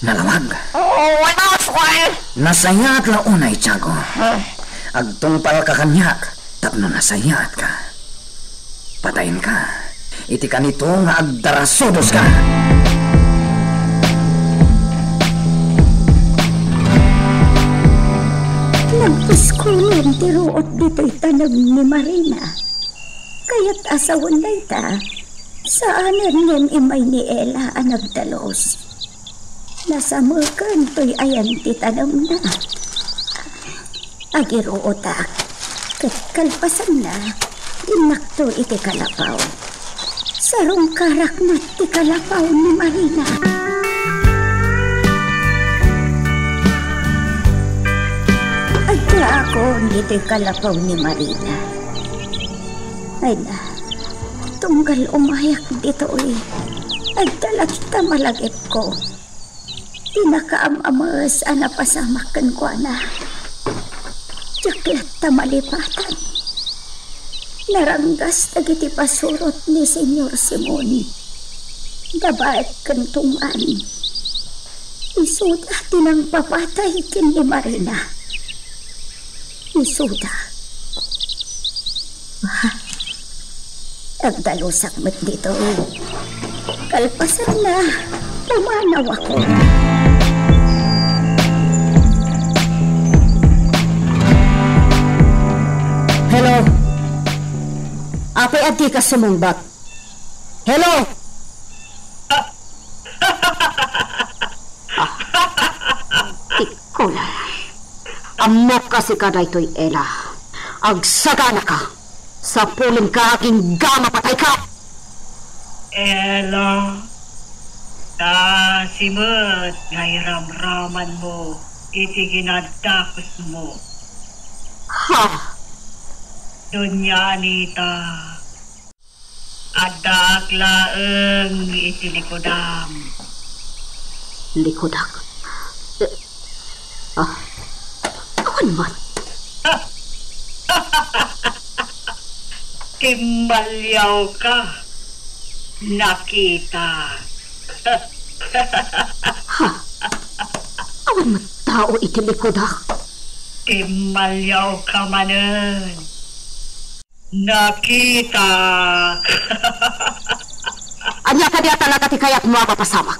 Nalawag. Oh, what else, Juan? Nasayaat la unay, Tiago. Huh? Agtungpalka kaniak tapno nasayaatka. Patayenka iti kanito nga agdarasudoska. Nagpuskolen ti ruot ditoy tanem ni Marina. Kayat a sawen dayta, saanen ngem immay ni Ella a nagdalus. Nasameken toy ayan ti tanemna. Agiruotak, ket kalpasanna, innakto iti kalapaw. Sarungkarak met ti kalapaw ni Marina. Nga ako ditoy kalapaw ni Marina. Ay na, tunggal umayak ditoy, adda latta malagipko. Ti nakaam-ames a napasamak kenkuana. Diak latta malipatan. Naranggas dagiti pasurot ni Señor Simon. Babaek ken tungan. Isuda ti nangpapatay ken ni Marina. Isuda. Ah, agdalusak met ditoy. Kalpasanna, pumanawakon. Hello? Apay a dika sumungbat? Hello? Ah, ti kulay. Ammok a sika daytoy, Ella. Agsaganaka. Sapulenka agingga mapatayka. Ella, kaasi met nga iramramanmo iti kinadakesmo. Ha? Doña Anita, addaak laeng iti likudam. Likudak? Eh, ah, awan man. Timmaliawka, Nakita. Ha? Awan met tao iti likudak. Timmaliawka manen. Nakita. Ania kadi a talaga ti kayatmo a mapasamak?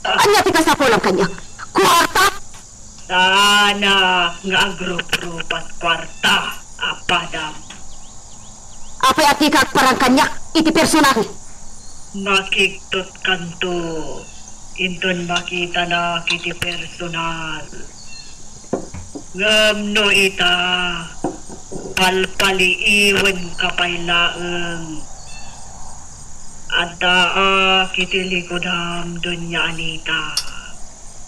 Ania ti kasapulam kaniak? Kuarta? Saanak nga agruprupat kuarta a padam. Apay a dika agparang kaniak iti personal? Makigtutkanto inton makitanak iti personal. Ngem no ita, palpaliiwenka pay laeng. Addaak iti likudam, Doña Anita.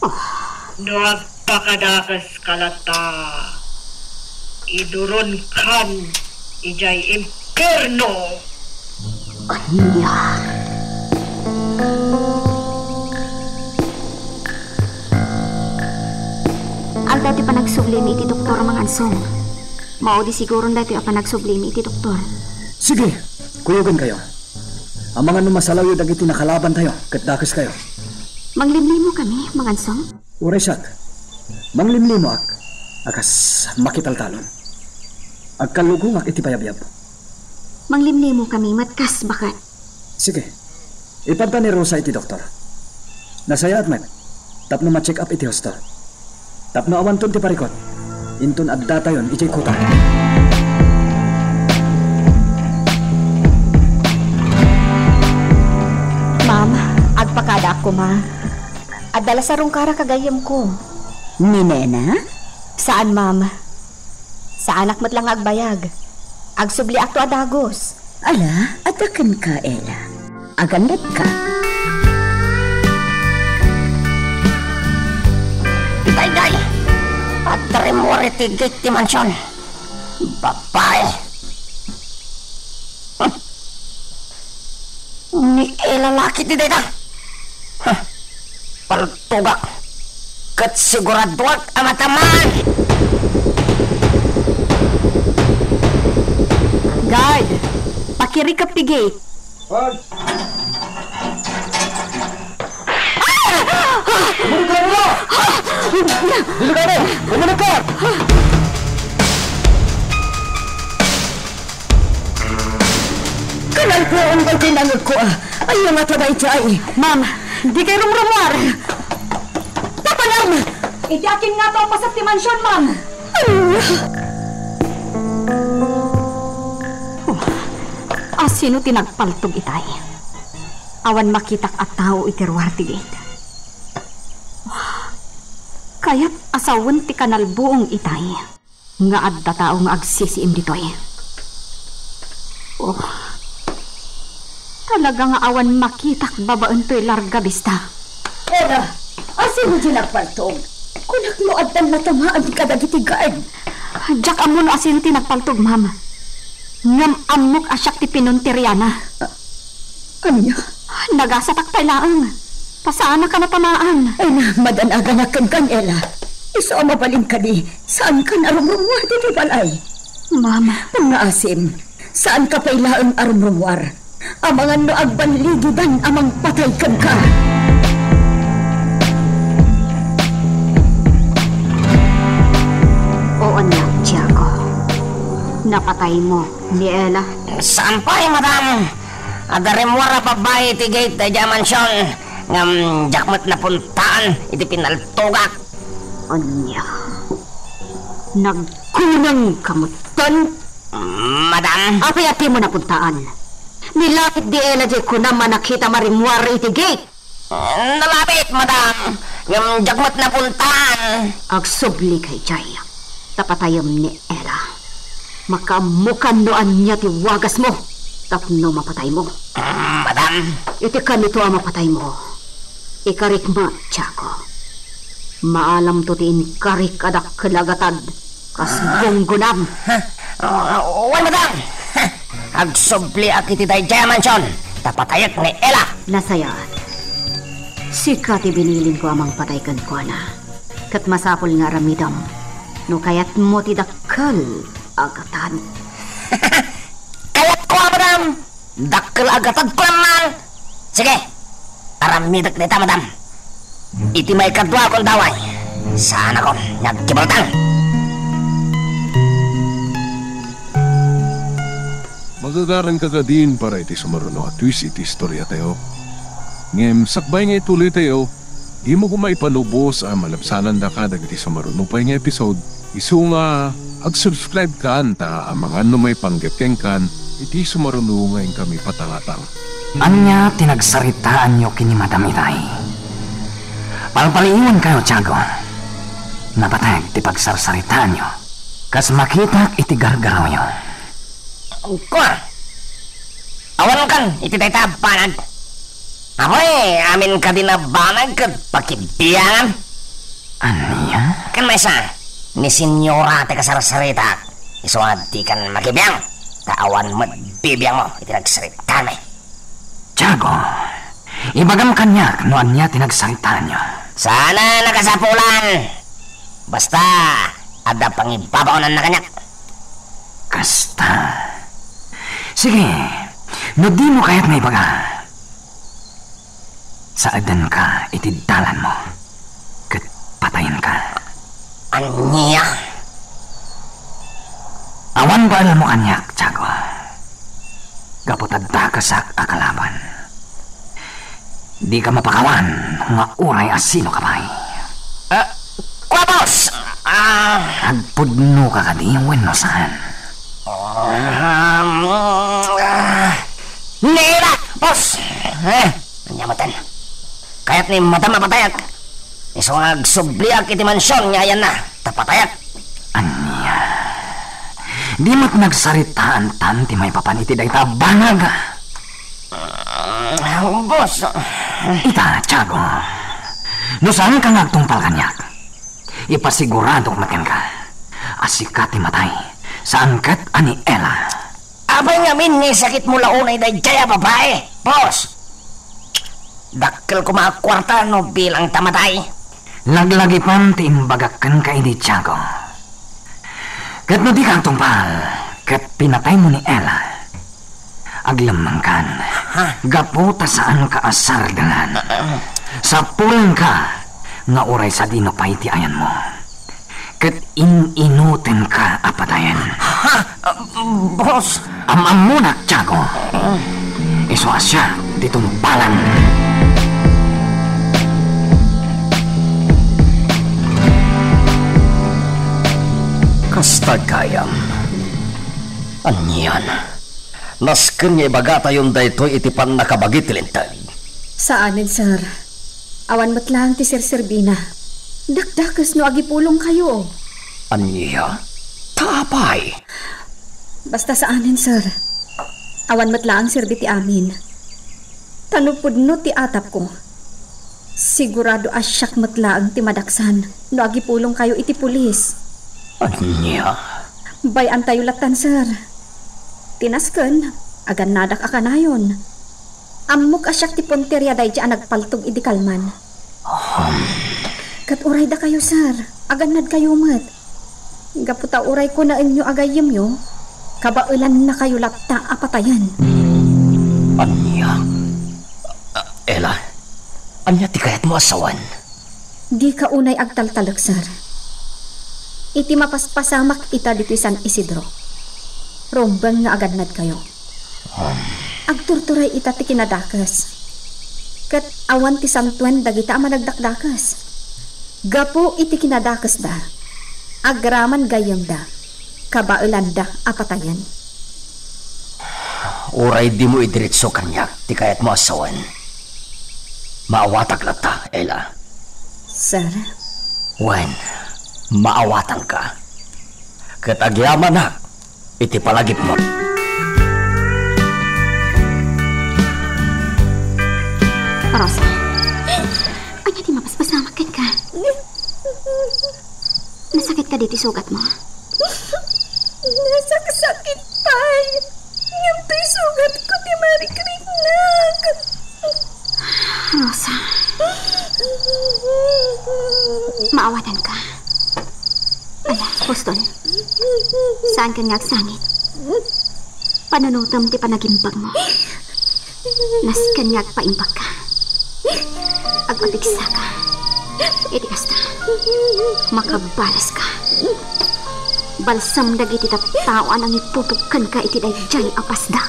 Ah. No agpakadakeska latta, iduronkan idiay impierno. Ania? Aldaw ti panagsublimi iti doktor, Mangansong. Maudi siguron daytoy a panagsublimi iti doktor. Sige, kuyogenkayo. Amangan no masalawyo dagiti nakalabantayo ket dakeskayo. Manglimlimo kami, Mangansong? Uray siak. Manglimlimoak a kas makitaltalon. Agkallugongak iti payabyab. Manglimlimo kami met kas baket. Sige. Ipadta ni Rosa iti doktor. Nasayaat met tapno ma-check up iti husto. Tapno awanton ti parikut, inton addatayon idiay kota. Ma'am, agpakadaak koma. Adda la sarungkarak a gayyemko. Ni Nena? Saan, ma'am. Saanak met la nga agbayag. Agsubliakto a dagus. Ala, adda kenka, Ella. Agannatka. Daydiay! Adda rimmuar iti gate ti mansion. Babae! Ni Ella la ketdi dayta. Huh. Paltogak. Ket siguradoak a matamaan. Guard, pakirikep ti gate. Guard! Umunegka, Ella! Delikado! Umunegka! Kanalbuong daytoy nangegko a. Ania nga taba iti ay? Ma'am, dikay rumrumuar. Tapanem! Iti akin nga tao paset ti mansion, ma'am. Ania? Oh, asino ti nagpaltog itay? Awan makitak a tao iti ruar ti gate. Oh, kayat a sawen ti kanalbuong itay. Nga adda tao nga agsisiim ditoy. Oh. Talaga nga awan makitak babaen toy larga bista. Ella, asino diay nagpaltog? Kunak no addan natamaan kadagiti guard. Diak ammo no asino ti nagpaltog, ma'am. Ngem ammok a siak ti pinunteriana. Ania? Nagasatak pay laeng. Ta saanak a natamaan. Ay na, madan-aganak kenka, Ella. Isu a mabalin kadi, saankan a rumrumuar ditoy balay. Ma'am. Pangngaasim, saanka pay laeng a rumrumuar. Amangan no agballigidan a mangpatay kenka. Oo ania, Tiago. Napataymo ni Ella? Saan pay, madam. Adda rimmuar a babbai iti gate daydiay a mansion, ngem diak met napuntaan iti pinaltogak. Ania? Nagkunangka metten? Madam. Apay a dimo napuntaan? Nilapit di Ella diay kunam a nakitam a rimmuar iti gate. Nalapit, madam. Ngem diak met napuntaan. Agsublika idiay. Ta patayem ni Ella. Makaammokan no ania ti wagasmo tapno mapataymo. Madam. Iti kanito a mapataymo, ikarik met, Tiago. Maalamto ti inkarik a dakkel a gatad kas gunggonam. Ha? Ah, wen, madam. Ha? Agsubliak iti daydiay a mansion, ta patayek ni Ella. Nasayaat. Sika ti binilinko a mangpatay kenkuana. Ket masapul nga aramidem no kayatmo ti dakkel a gatad. Kayatko, madam. Dakkel a gatadko man. Sige, aramidek dayta, madam. Iti maikadua a gundaway, saanakon nga agkibaltang. Magagaranka kadin para iti sumaruno a twist iti istoriatayo. Ngem sakbay nga ituloytayo, dimo koma ipalubos a malabsanandaka dagiti sumaruno pay nga episode. Isu nga, ag-subscribe kan ta amangan no maipanggep kenkan iti sumaruno nga inkami patangatang. Ania ti nagsaritaanyo ken ni Madam itay? Palpaliiwankayo, Tiago. Napateg ti pagsarsaritaanyo. Kas makitak iti gargarawyo. Kua! Awankan iti dayta a banag. Apay, amin kadi a banag ket pakibiangan. Ania? Ken maysa, ni Senyora ti kasarsaritak, isu nga dikan makibiang, ta awan met bibiangmo iti nagsaritaanmi. Tiago, ibagam kaniak no ania ti nagsaritaanyo. Saan a nakasapulan. Basta, adda pangibabaonanna kaniak. Kasta. Sige, no dimo kayat nga ibaga, saedenka iti dalanmo, ket patayenka. Ania? Awan baelmo kaniak, Tiago. Gapu ta dakesak a kalaban. Dika mapakawan nga uray asinoka pay. Ah, kua, boss! Ah. Agpudnoka kadi wenno saan? Um, ah, Nira, boss! Eh, ania metten? Kayat ni Madam a patayak. Isu nga agsubliak iti mansion nga ayanna, ta patayak. Ania? Di met nagsaritaantan ti maipapan iti dayta a banag? Ah, boss. Ita, Tiago. No saanka nga agtungpal kaniak, ipasiguradok met kenka a sika ti matay, saan ket a ni Ella. Apay ngamin nga isakitmo la unay daydiay a babai, boss? Dakkel koma a kuarta no bilangta matay. Laglagipan ti imbagak kenka idi, Tiago. Ket no dika agtungpal ket pinataymo ni Ella, aglemmengkan. Ha? Gapu ta saanka a sardengan. Sapulenka nga uray sadino pay ti ayanmo. Ket in-inutenka a patayen. Ha? Boss? Am-ammonak, Tiago. Isu a siak ti tungpalan. Kasta gayam. Anian? Nasken nga ibagatayon daytoy iti pannakabagi ti linteg. Saanen, sir. Awan met laeng ti serserbina. Dakdakes no agipulongkayo. Ania? Ta apay? Basta saanen, sir. Awan met laeng serbi ti amin. Ta no pudno ti atapko, sigurado a siak met laeng ti madaksan no agipulongkayo iti pulis. Ania? Bay-antayo lattan, sir. Ti nasken, agannadak a kanayon. Ammok a siak ti punteria daydi a nagpaltog idi kalman. Ket uray dakayo, sir, agannadkayo met. Gapu ta uray kunaenyo a gayyemyo, kabaelannakayo latta a patayen. Ania? Ah, Ella, ania ti kayatmo a sawen? Dika unay agtaltalek, sir. Iti mapaspasamak ita ditoy San Isidro, rumbeng nga agannadkayo. Agturturay ita ti kinadakes. Ket awan ti santoen dagita a managdakdakes. Gapu iti kinadakesda, agraman gayyemda, kabaelanda a patayen. Uray dimo idiretso kaniak ti kayatmo a sawen, maawatak latta, Ella. Sir? Wen, maawatanka. Ket agyamanak iti palagipmo. Rosa, ania ti mapaspasamak kenka? Nasakitka ditoy sugatmo? Nasaksakit pay. Ngem toy sugatko ti marikriknak. Rosa. Maawatanka. Ala, Boston. Saanka nga agsangit. Panunotem ti panagimbagmo. Nasken nga agpaimbagka. Agpapigsaka. Iti kasta, makabalaska. Balsam dagiti tattao a nangipupog kenka iti daydiay a pasda.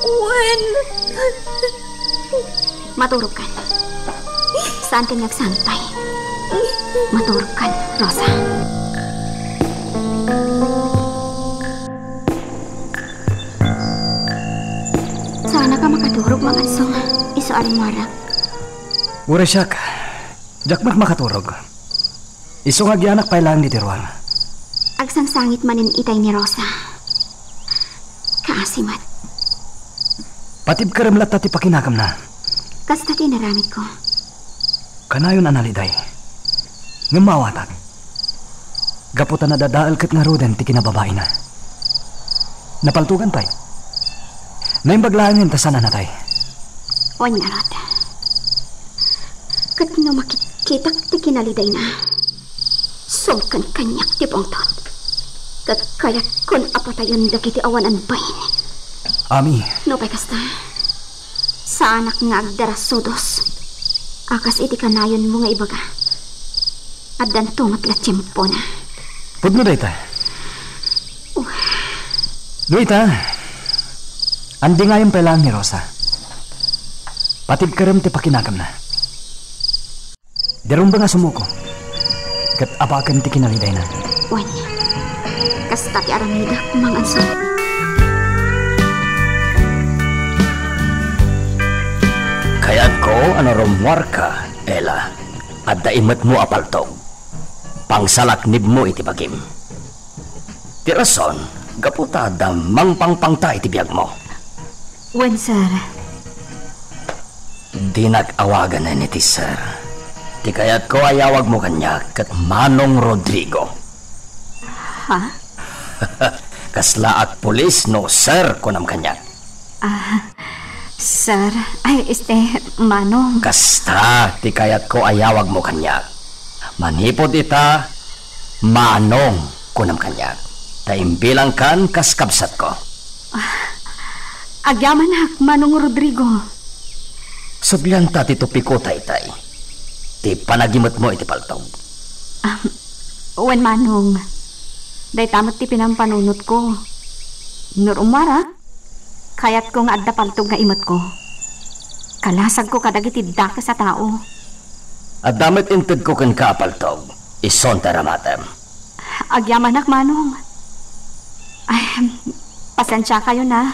Wen. Maturogkan. Saanka nga agsangit pay. Maturogkan, Rosa. Saanka makaturog, Mang Ansong, isu a rimmuarak. Uray siak, diak met makaturog. Isu nga agyanak pay laeng ditoy ruar. Agsangsangit manen itay ni Rosa. Kaasi met. Patibkerem latta ti pakinakemna. Kasta ti inaramidko. Kanayon a naliday. Ngem maawatak. Gapu ta nadadael ket ngaruden ti kinababaina. Napaltogan pay. Naimbag laengen ta saan a natay. Wen ngarud. Ket no makitkitak ti kinalidayna, sumken kaniak ti pungtot. Ket kayatkon a patayen dagiti awanan bain. Ami. Nupay kasta, saanak nga agdarasudos a kas iti kanayonmo nga ibaga. Addanto met la tiempona. Pudno dayta. Oh. No ita, andingayem pay laeng ni Rosa. Patibkerem ti pakinakemna. Di rumbeng a sumuko. Ket apakem ti kinalidayna. Wen, kasta ti aramidek, Mang Ansong. Kayatko a no rummuarka, Ella. Adda imetmo a paltog. Pangsalaknibmo iti bagim. Ti rason, gapu ta adda mangpangpangta iti biagmo. Wen, sir. Dinak awaganen iti sir. Ti kayatko a iyawagmo kaniak ket Manong Rodrigo. Ha? Kasla agpulis no sir kunam kaniak. Ah, sir. Ay, este, Manong. Kasta ti kayatko a iyawagmo kaniak. Manipud ita, Manong, kunam kaniak. Ta imbilangkan kas kabsatko. Ah, agyamanak, Manong Rodrigo. Sublianta ti topiko, taytay. Ti panagimetmo iti paltog. Ah, wen, Manong. Dayta met ti pinampanunotko. No rummuar, a? Kayatko nga adda paltog nga imetko. Kalasagko kadagiti dakes a tao. Adda met intedko kenka a paltog, isun ti aramatem. Agyamanak, Manong. Ay, pasensiakayon, a.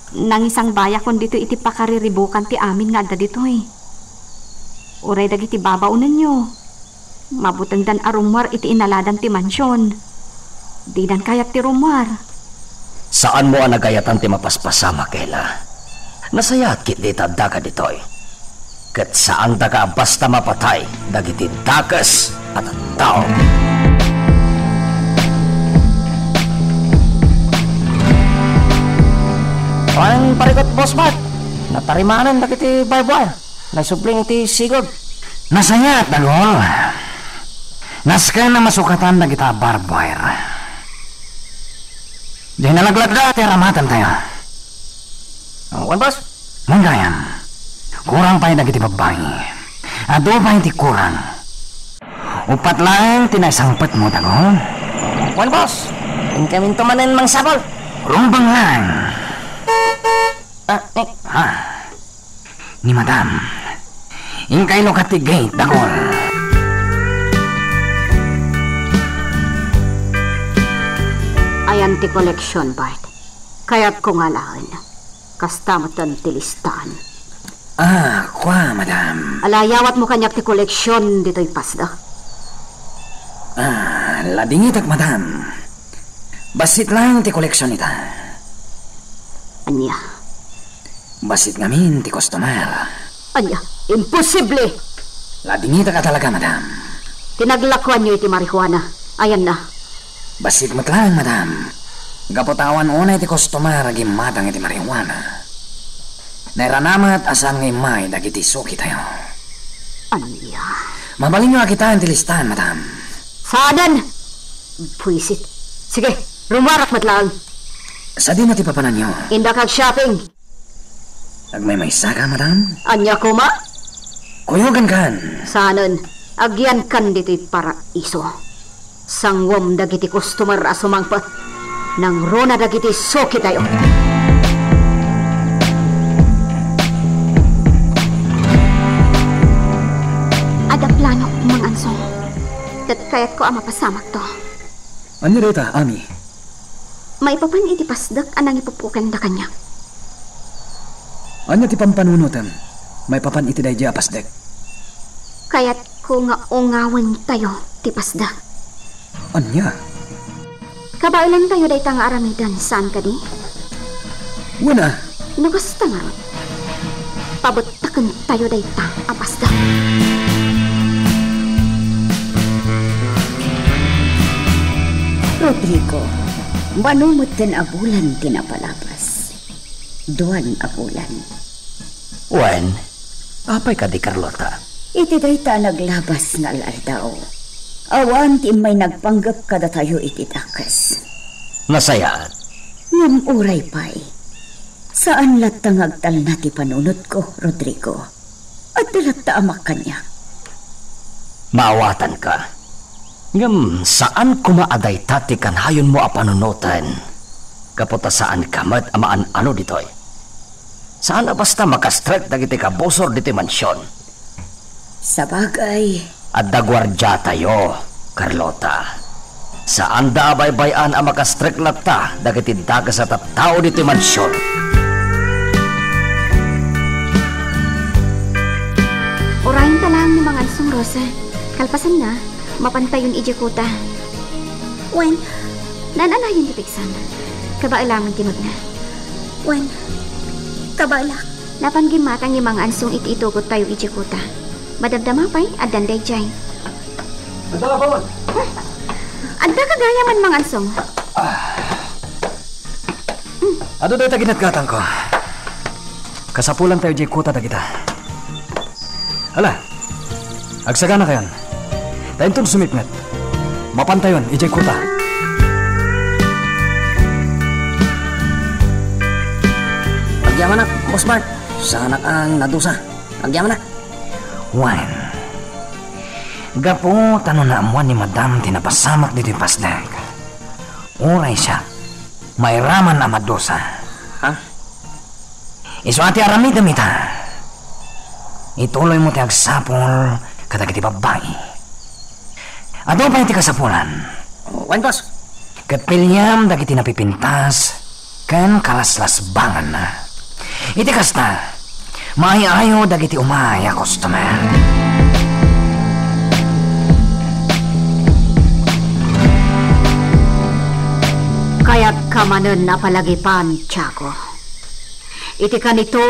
Nangisangbayakon ditoy iti pakariribukan ti amin nga adda ditoy. Uray dagiti babaonenyo. Mabutengdan a rummuar iti inaladan ti mansion. Didan kayat ti rummuar. Saanmo a nagayatan ti mapaspasamak, Ella. Nasayaat ketdi ta addaka ditoy. Ket saandaka a basta mapatay dagiti dakes a tattao. Awan parikut, Boss Bart. Natarimanan dagiti barbed wire. Naisubling iti sigud. Nasayaat, Dagol. Nasken a masukatan dagita barbed wire. Di nalaglagda ti aramatentayo. Wen, boss? Wen gayam, kurang pay dagiti babbai. Adu pay ti kurang. Uppat laeng ti naisangpetmo, Dagol. Wen, boss? Inkaminto manen mangsapul. Rumbeng laeng. Ah, eh. Ha? Ni Madam. Inka ilukat ti gate, Dagol. Ayan ti koleksion, Bart. Kayatko nga alaen. Kasta met ti listaan. Ah, kua, Madam. Ala, iyawatmo kaniak ti koleksion ditoy pasdek. Ah, ladingitek, Madam. Bassit laeng ti koleksion ita. Ania? Bassit ngamin ti customer. Ania? Imposible! Ladingitek a talaga, Madam. Ti naglakuanyo iti marijuana, ayanna? Bassit met laeng, Madam. Gapu ta awan unay ti customer a gimmatang iti marijuana. Nairana met a saan nga immay dagiti sukitayo. Ania? Mabalinyo a kitaen ti listaan, Madam. Saanen! Buisit. Sige, rumuarak met laeng. Sadino ti papananyo? Indak ag-shopping. Agmaymaysaka, Madam? Ania koma? Kuyogankan. Saanen, agyankan ditoy paraiso. Sanguem dagiti customer a sumangpet. Nangruna dagiti sukitayo. Adda planok, Mang Ansong. Ket kayatko a mapasamakto. Ania dayta, Ami? Maipapan iti pasdek a nangipupokenda kaniak. Ania ti pampanunotem maipapan iti daydiay a pasdek? Kayatko nga ungawentayo ti pasdek. Ania? Kabaelantayo dayta nga aramiden, saan kadi? Wen a. No kasta ngarud, pabettakentayo dayta a pasdek. Rodrigo, mano metten a bulan ti napalabas? Duan a bulan. Wen, apay kadi, Carlota? Iti dayta a naglabas nga al-aldaw, awan ti immay nagpanggep kadatayo iti dakes. Nasayaat. Ngem uray pay, saan latta nga agtalna ti panunotko, Rodrigo. Adda latta a makaniak. Maawatanka. Ngem saan koma a dayta ti kanayonmo a panunoten, gapu ta saanka met a maan-ano ditoy. Saan a basta makastrek dagiti kabusor ditoy mansion. Sabagay. Adda guardiatayo, Carlota. Saanda a baybay-an a makastrek latta dagiti dakes a tattao ditoy mansion. Urayenta laeng ni Mang Ansong, Rosa. Kalpasanna, mapantayon idiay kuta. Wen, naan-anayon ti pigsam. Kabaelangen ti magna. Wen, kabaelak. Napan gimmatang ni Mang Ansong iti itugottayo idiay kuta. Madamdama pay, addan daydiay. Adda ka, Pawan? Adda ka gayam, Mang Ansong. Adu dayta ginatgatangko. Kasapulantayo diay kuta dagita. Ala, agsaganakayon. Ta inton sumipnget, mapantayon idiay kuta. Agyamanak, Boss Bart. Saanak a nadusa. Agyamanak. Wen, gapu ta no naammuan ni Madam ti napasamak ditoy pasdek, uray siak, mairaman a madusa. Ha? Isu a ti aramidem ita. Ituloymo ti agsapul kadagiti babbai. Adu pay ti kasapulan. Wen, boss. Ket piliam dagiti napipintas ken kalaslasbanganna. Iti kasta, maay-ayo dagiti umay a customer. Kayatka manen a palagipan, Tiago. Iti kanito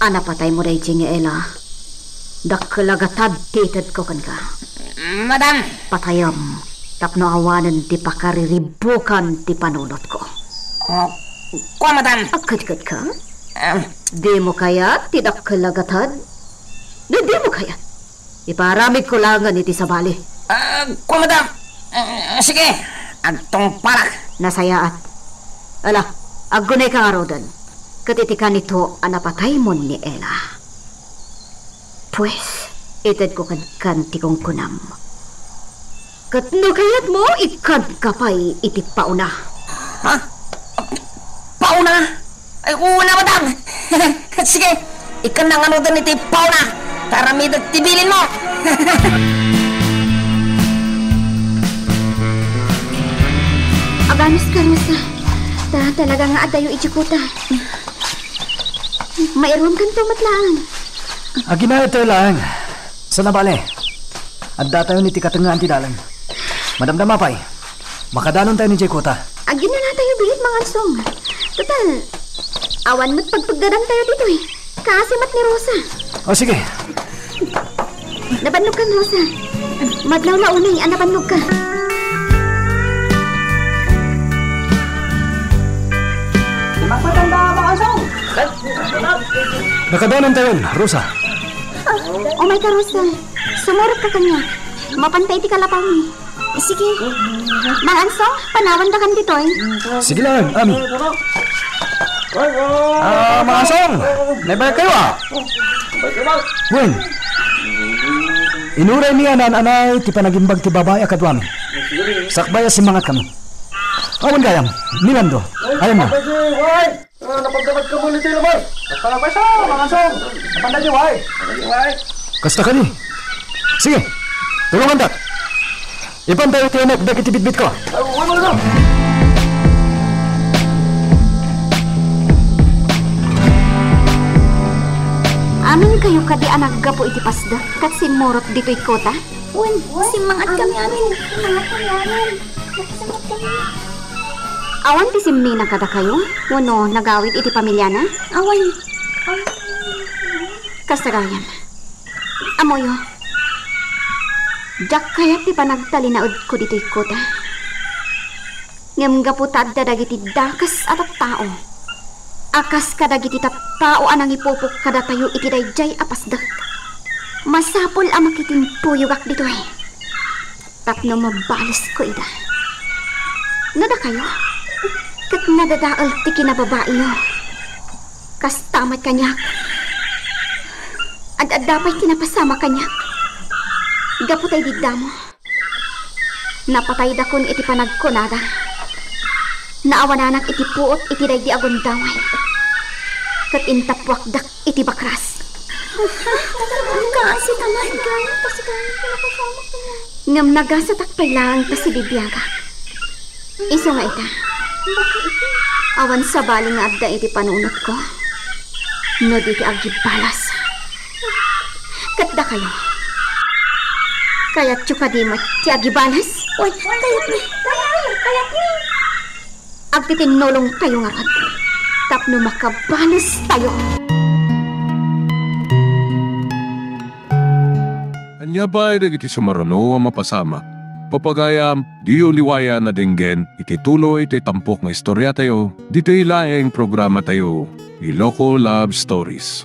a napataymo daydiay nga Ella, dakkel a gatad ti itedko kenka. Madam! Patayem tapno awanen ti pakariribukan ti panunotko. Oh, kua, madam? Agkedkedka? Ah, dimo kayat ti dakkel a gatad? No dimo kayat, iparamidko laengen iti sabali. Ah, kua, madam. Ah, sige, agtungpalak. Nasayaat. Ala, aggunayka ngaruden. Ket iti kanito a napataymon ni Ella. Pues, itedko kenkan ti kunkunam. Ket no kayatmo, ikkanka pay iti pauna. Ha? Pauna? Ay, una, madam! Sige, ikkannak ngaruden iti pauna. Paramidek ti bilinmo. Aganus ka, Rosa. Ta, talaga nga addayo iti kota. Mairuamkanto met laeng. Aginayat tayo laeng. Sana bale, adda tayo iti katengngaan ti dalan. Madamdama pay, makadanon tayo idiay kota. Aginana tayo biit, Mangansong. Total, awan met pagpagdadam tayo ditoy. Kaasi met ni Rosa. O, sige. Nabannogkan, Rosa. Madlaw la unay a nabannogka. Makatanda, Mangansong. Nakadanon tayon, Rosa. Ah, umayka, Rosa. Sumurotka kaniak. Mapanta iti kalapawmi. Sige. Mangansong, panawandakan ditoy. Sige laeng, Ami. Ah, Mangansong, naibayag kayo, ah. Wen, inuraymi a naan-anay ti panagimbag ti babai a kaduami. Sakbay a simmangatkami. Awan gayam, ni Nando. Ayan na. Ah, napagdapat ka muli ti labay. Basta na pwesto, Mangansong. Napanda di, way. Kasta kadi. Sige, tulungandak. Ipan tayo ti anak dagiti bitbitko. Ay, wala na. Amin kayo kadi a naggapu iti pasdek ket simmurot ditoy kota? Wen, simmangat kami amin. Simmangat kami amin. Awan ti simmina kadakayo? Wenno nagawid iti pamiliana? Awan. Kasta gayam. Ammoyo, diak kayat ti panagtalinaedko ditoy kota. Ngem gapu ta adda dagiti dakes a tattao a kas kadagiti tattao a nangipupok kadatayo iti daydiay a pasdek, masapul a makitimpuyogak ditoy tapno mabalesko ida. No dakayo, ket nadadael ti kinababaiyo. Kasta met kaniak. Ad-adda pay ti napasamak kaniak. Gapu ta idi damo, napataydakon iti panagkunada. Naawananak iti puot iti daydi a gundaway. Ket intappuakdak iti bakras. Kaasi ta met. Ngem nagasatak pay laeng ta sibibiagak. Isu nga ita, awan sabali nga adda iti panunotko no di ti agibalas. Ket dakayo, kayatyo kadi met ti agibalas? Wen, kayatmi. Kayatmi. Agtitinnulongtayo ngarud tapno makabalestayo. Ania pay dagiti sumaruno a mapasamak? Papagayam, diyo liwayan a denggen iti tuloy ti tampok nga istoriatayo ditoy laeng programatayo, Iloko Love Stories.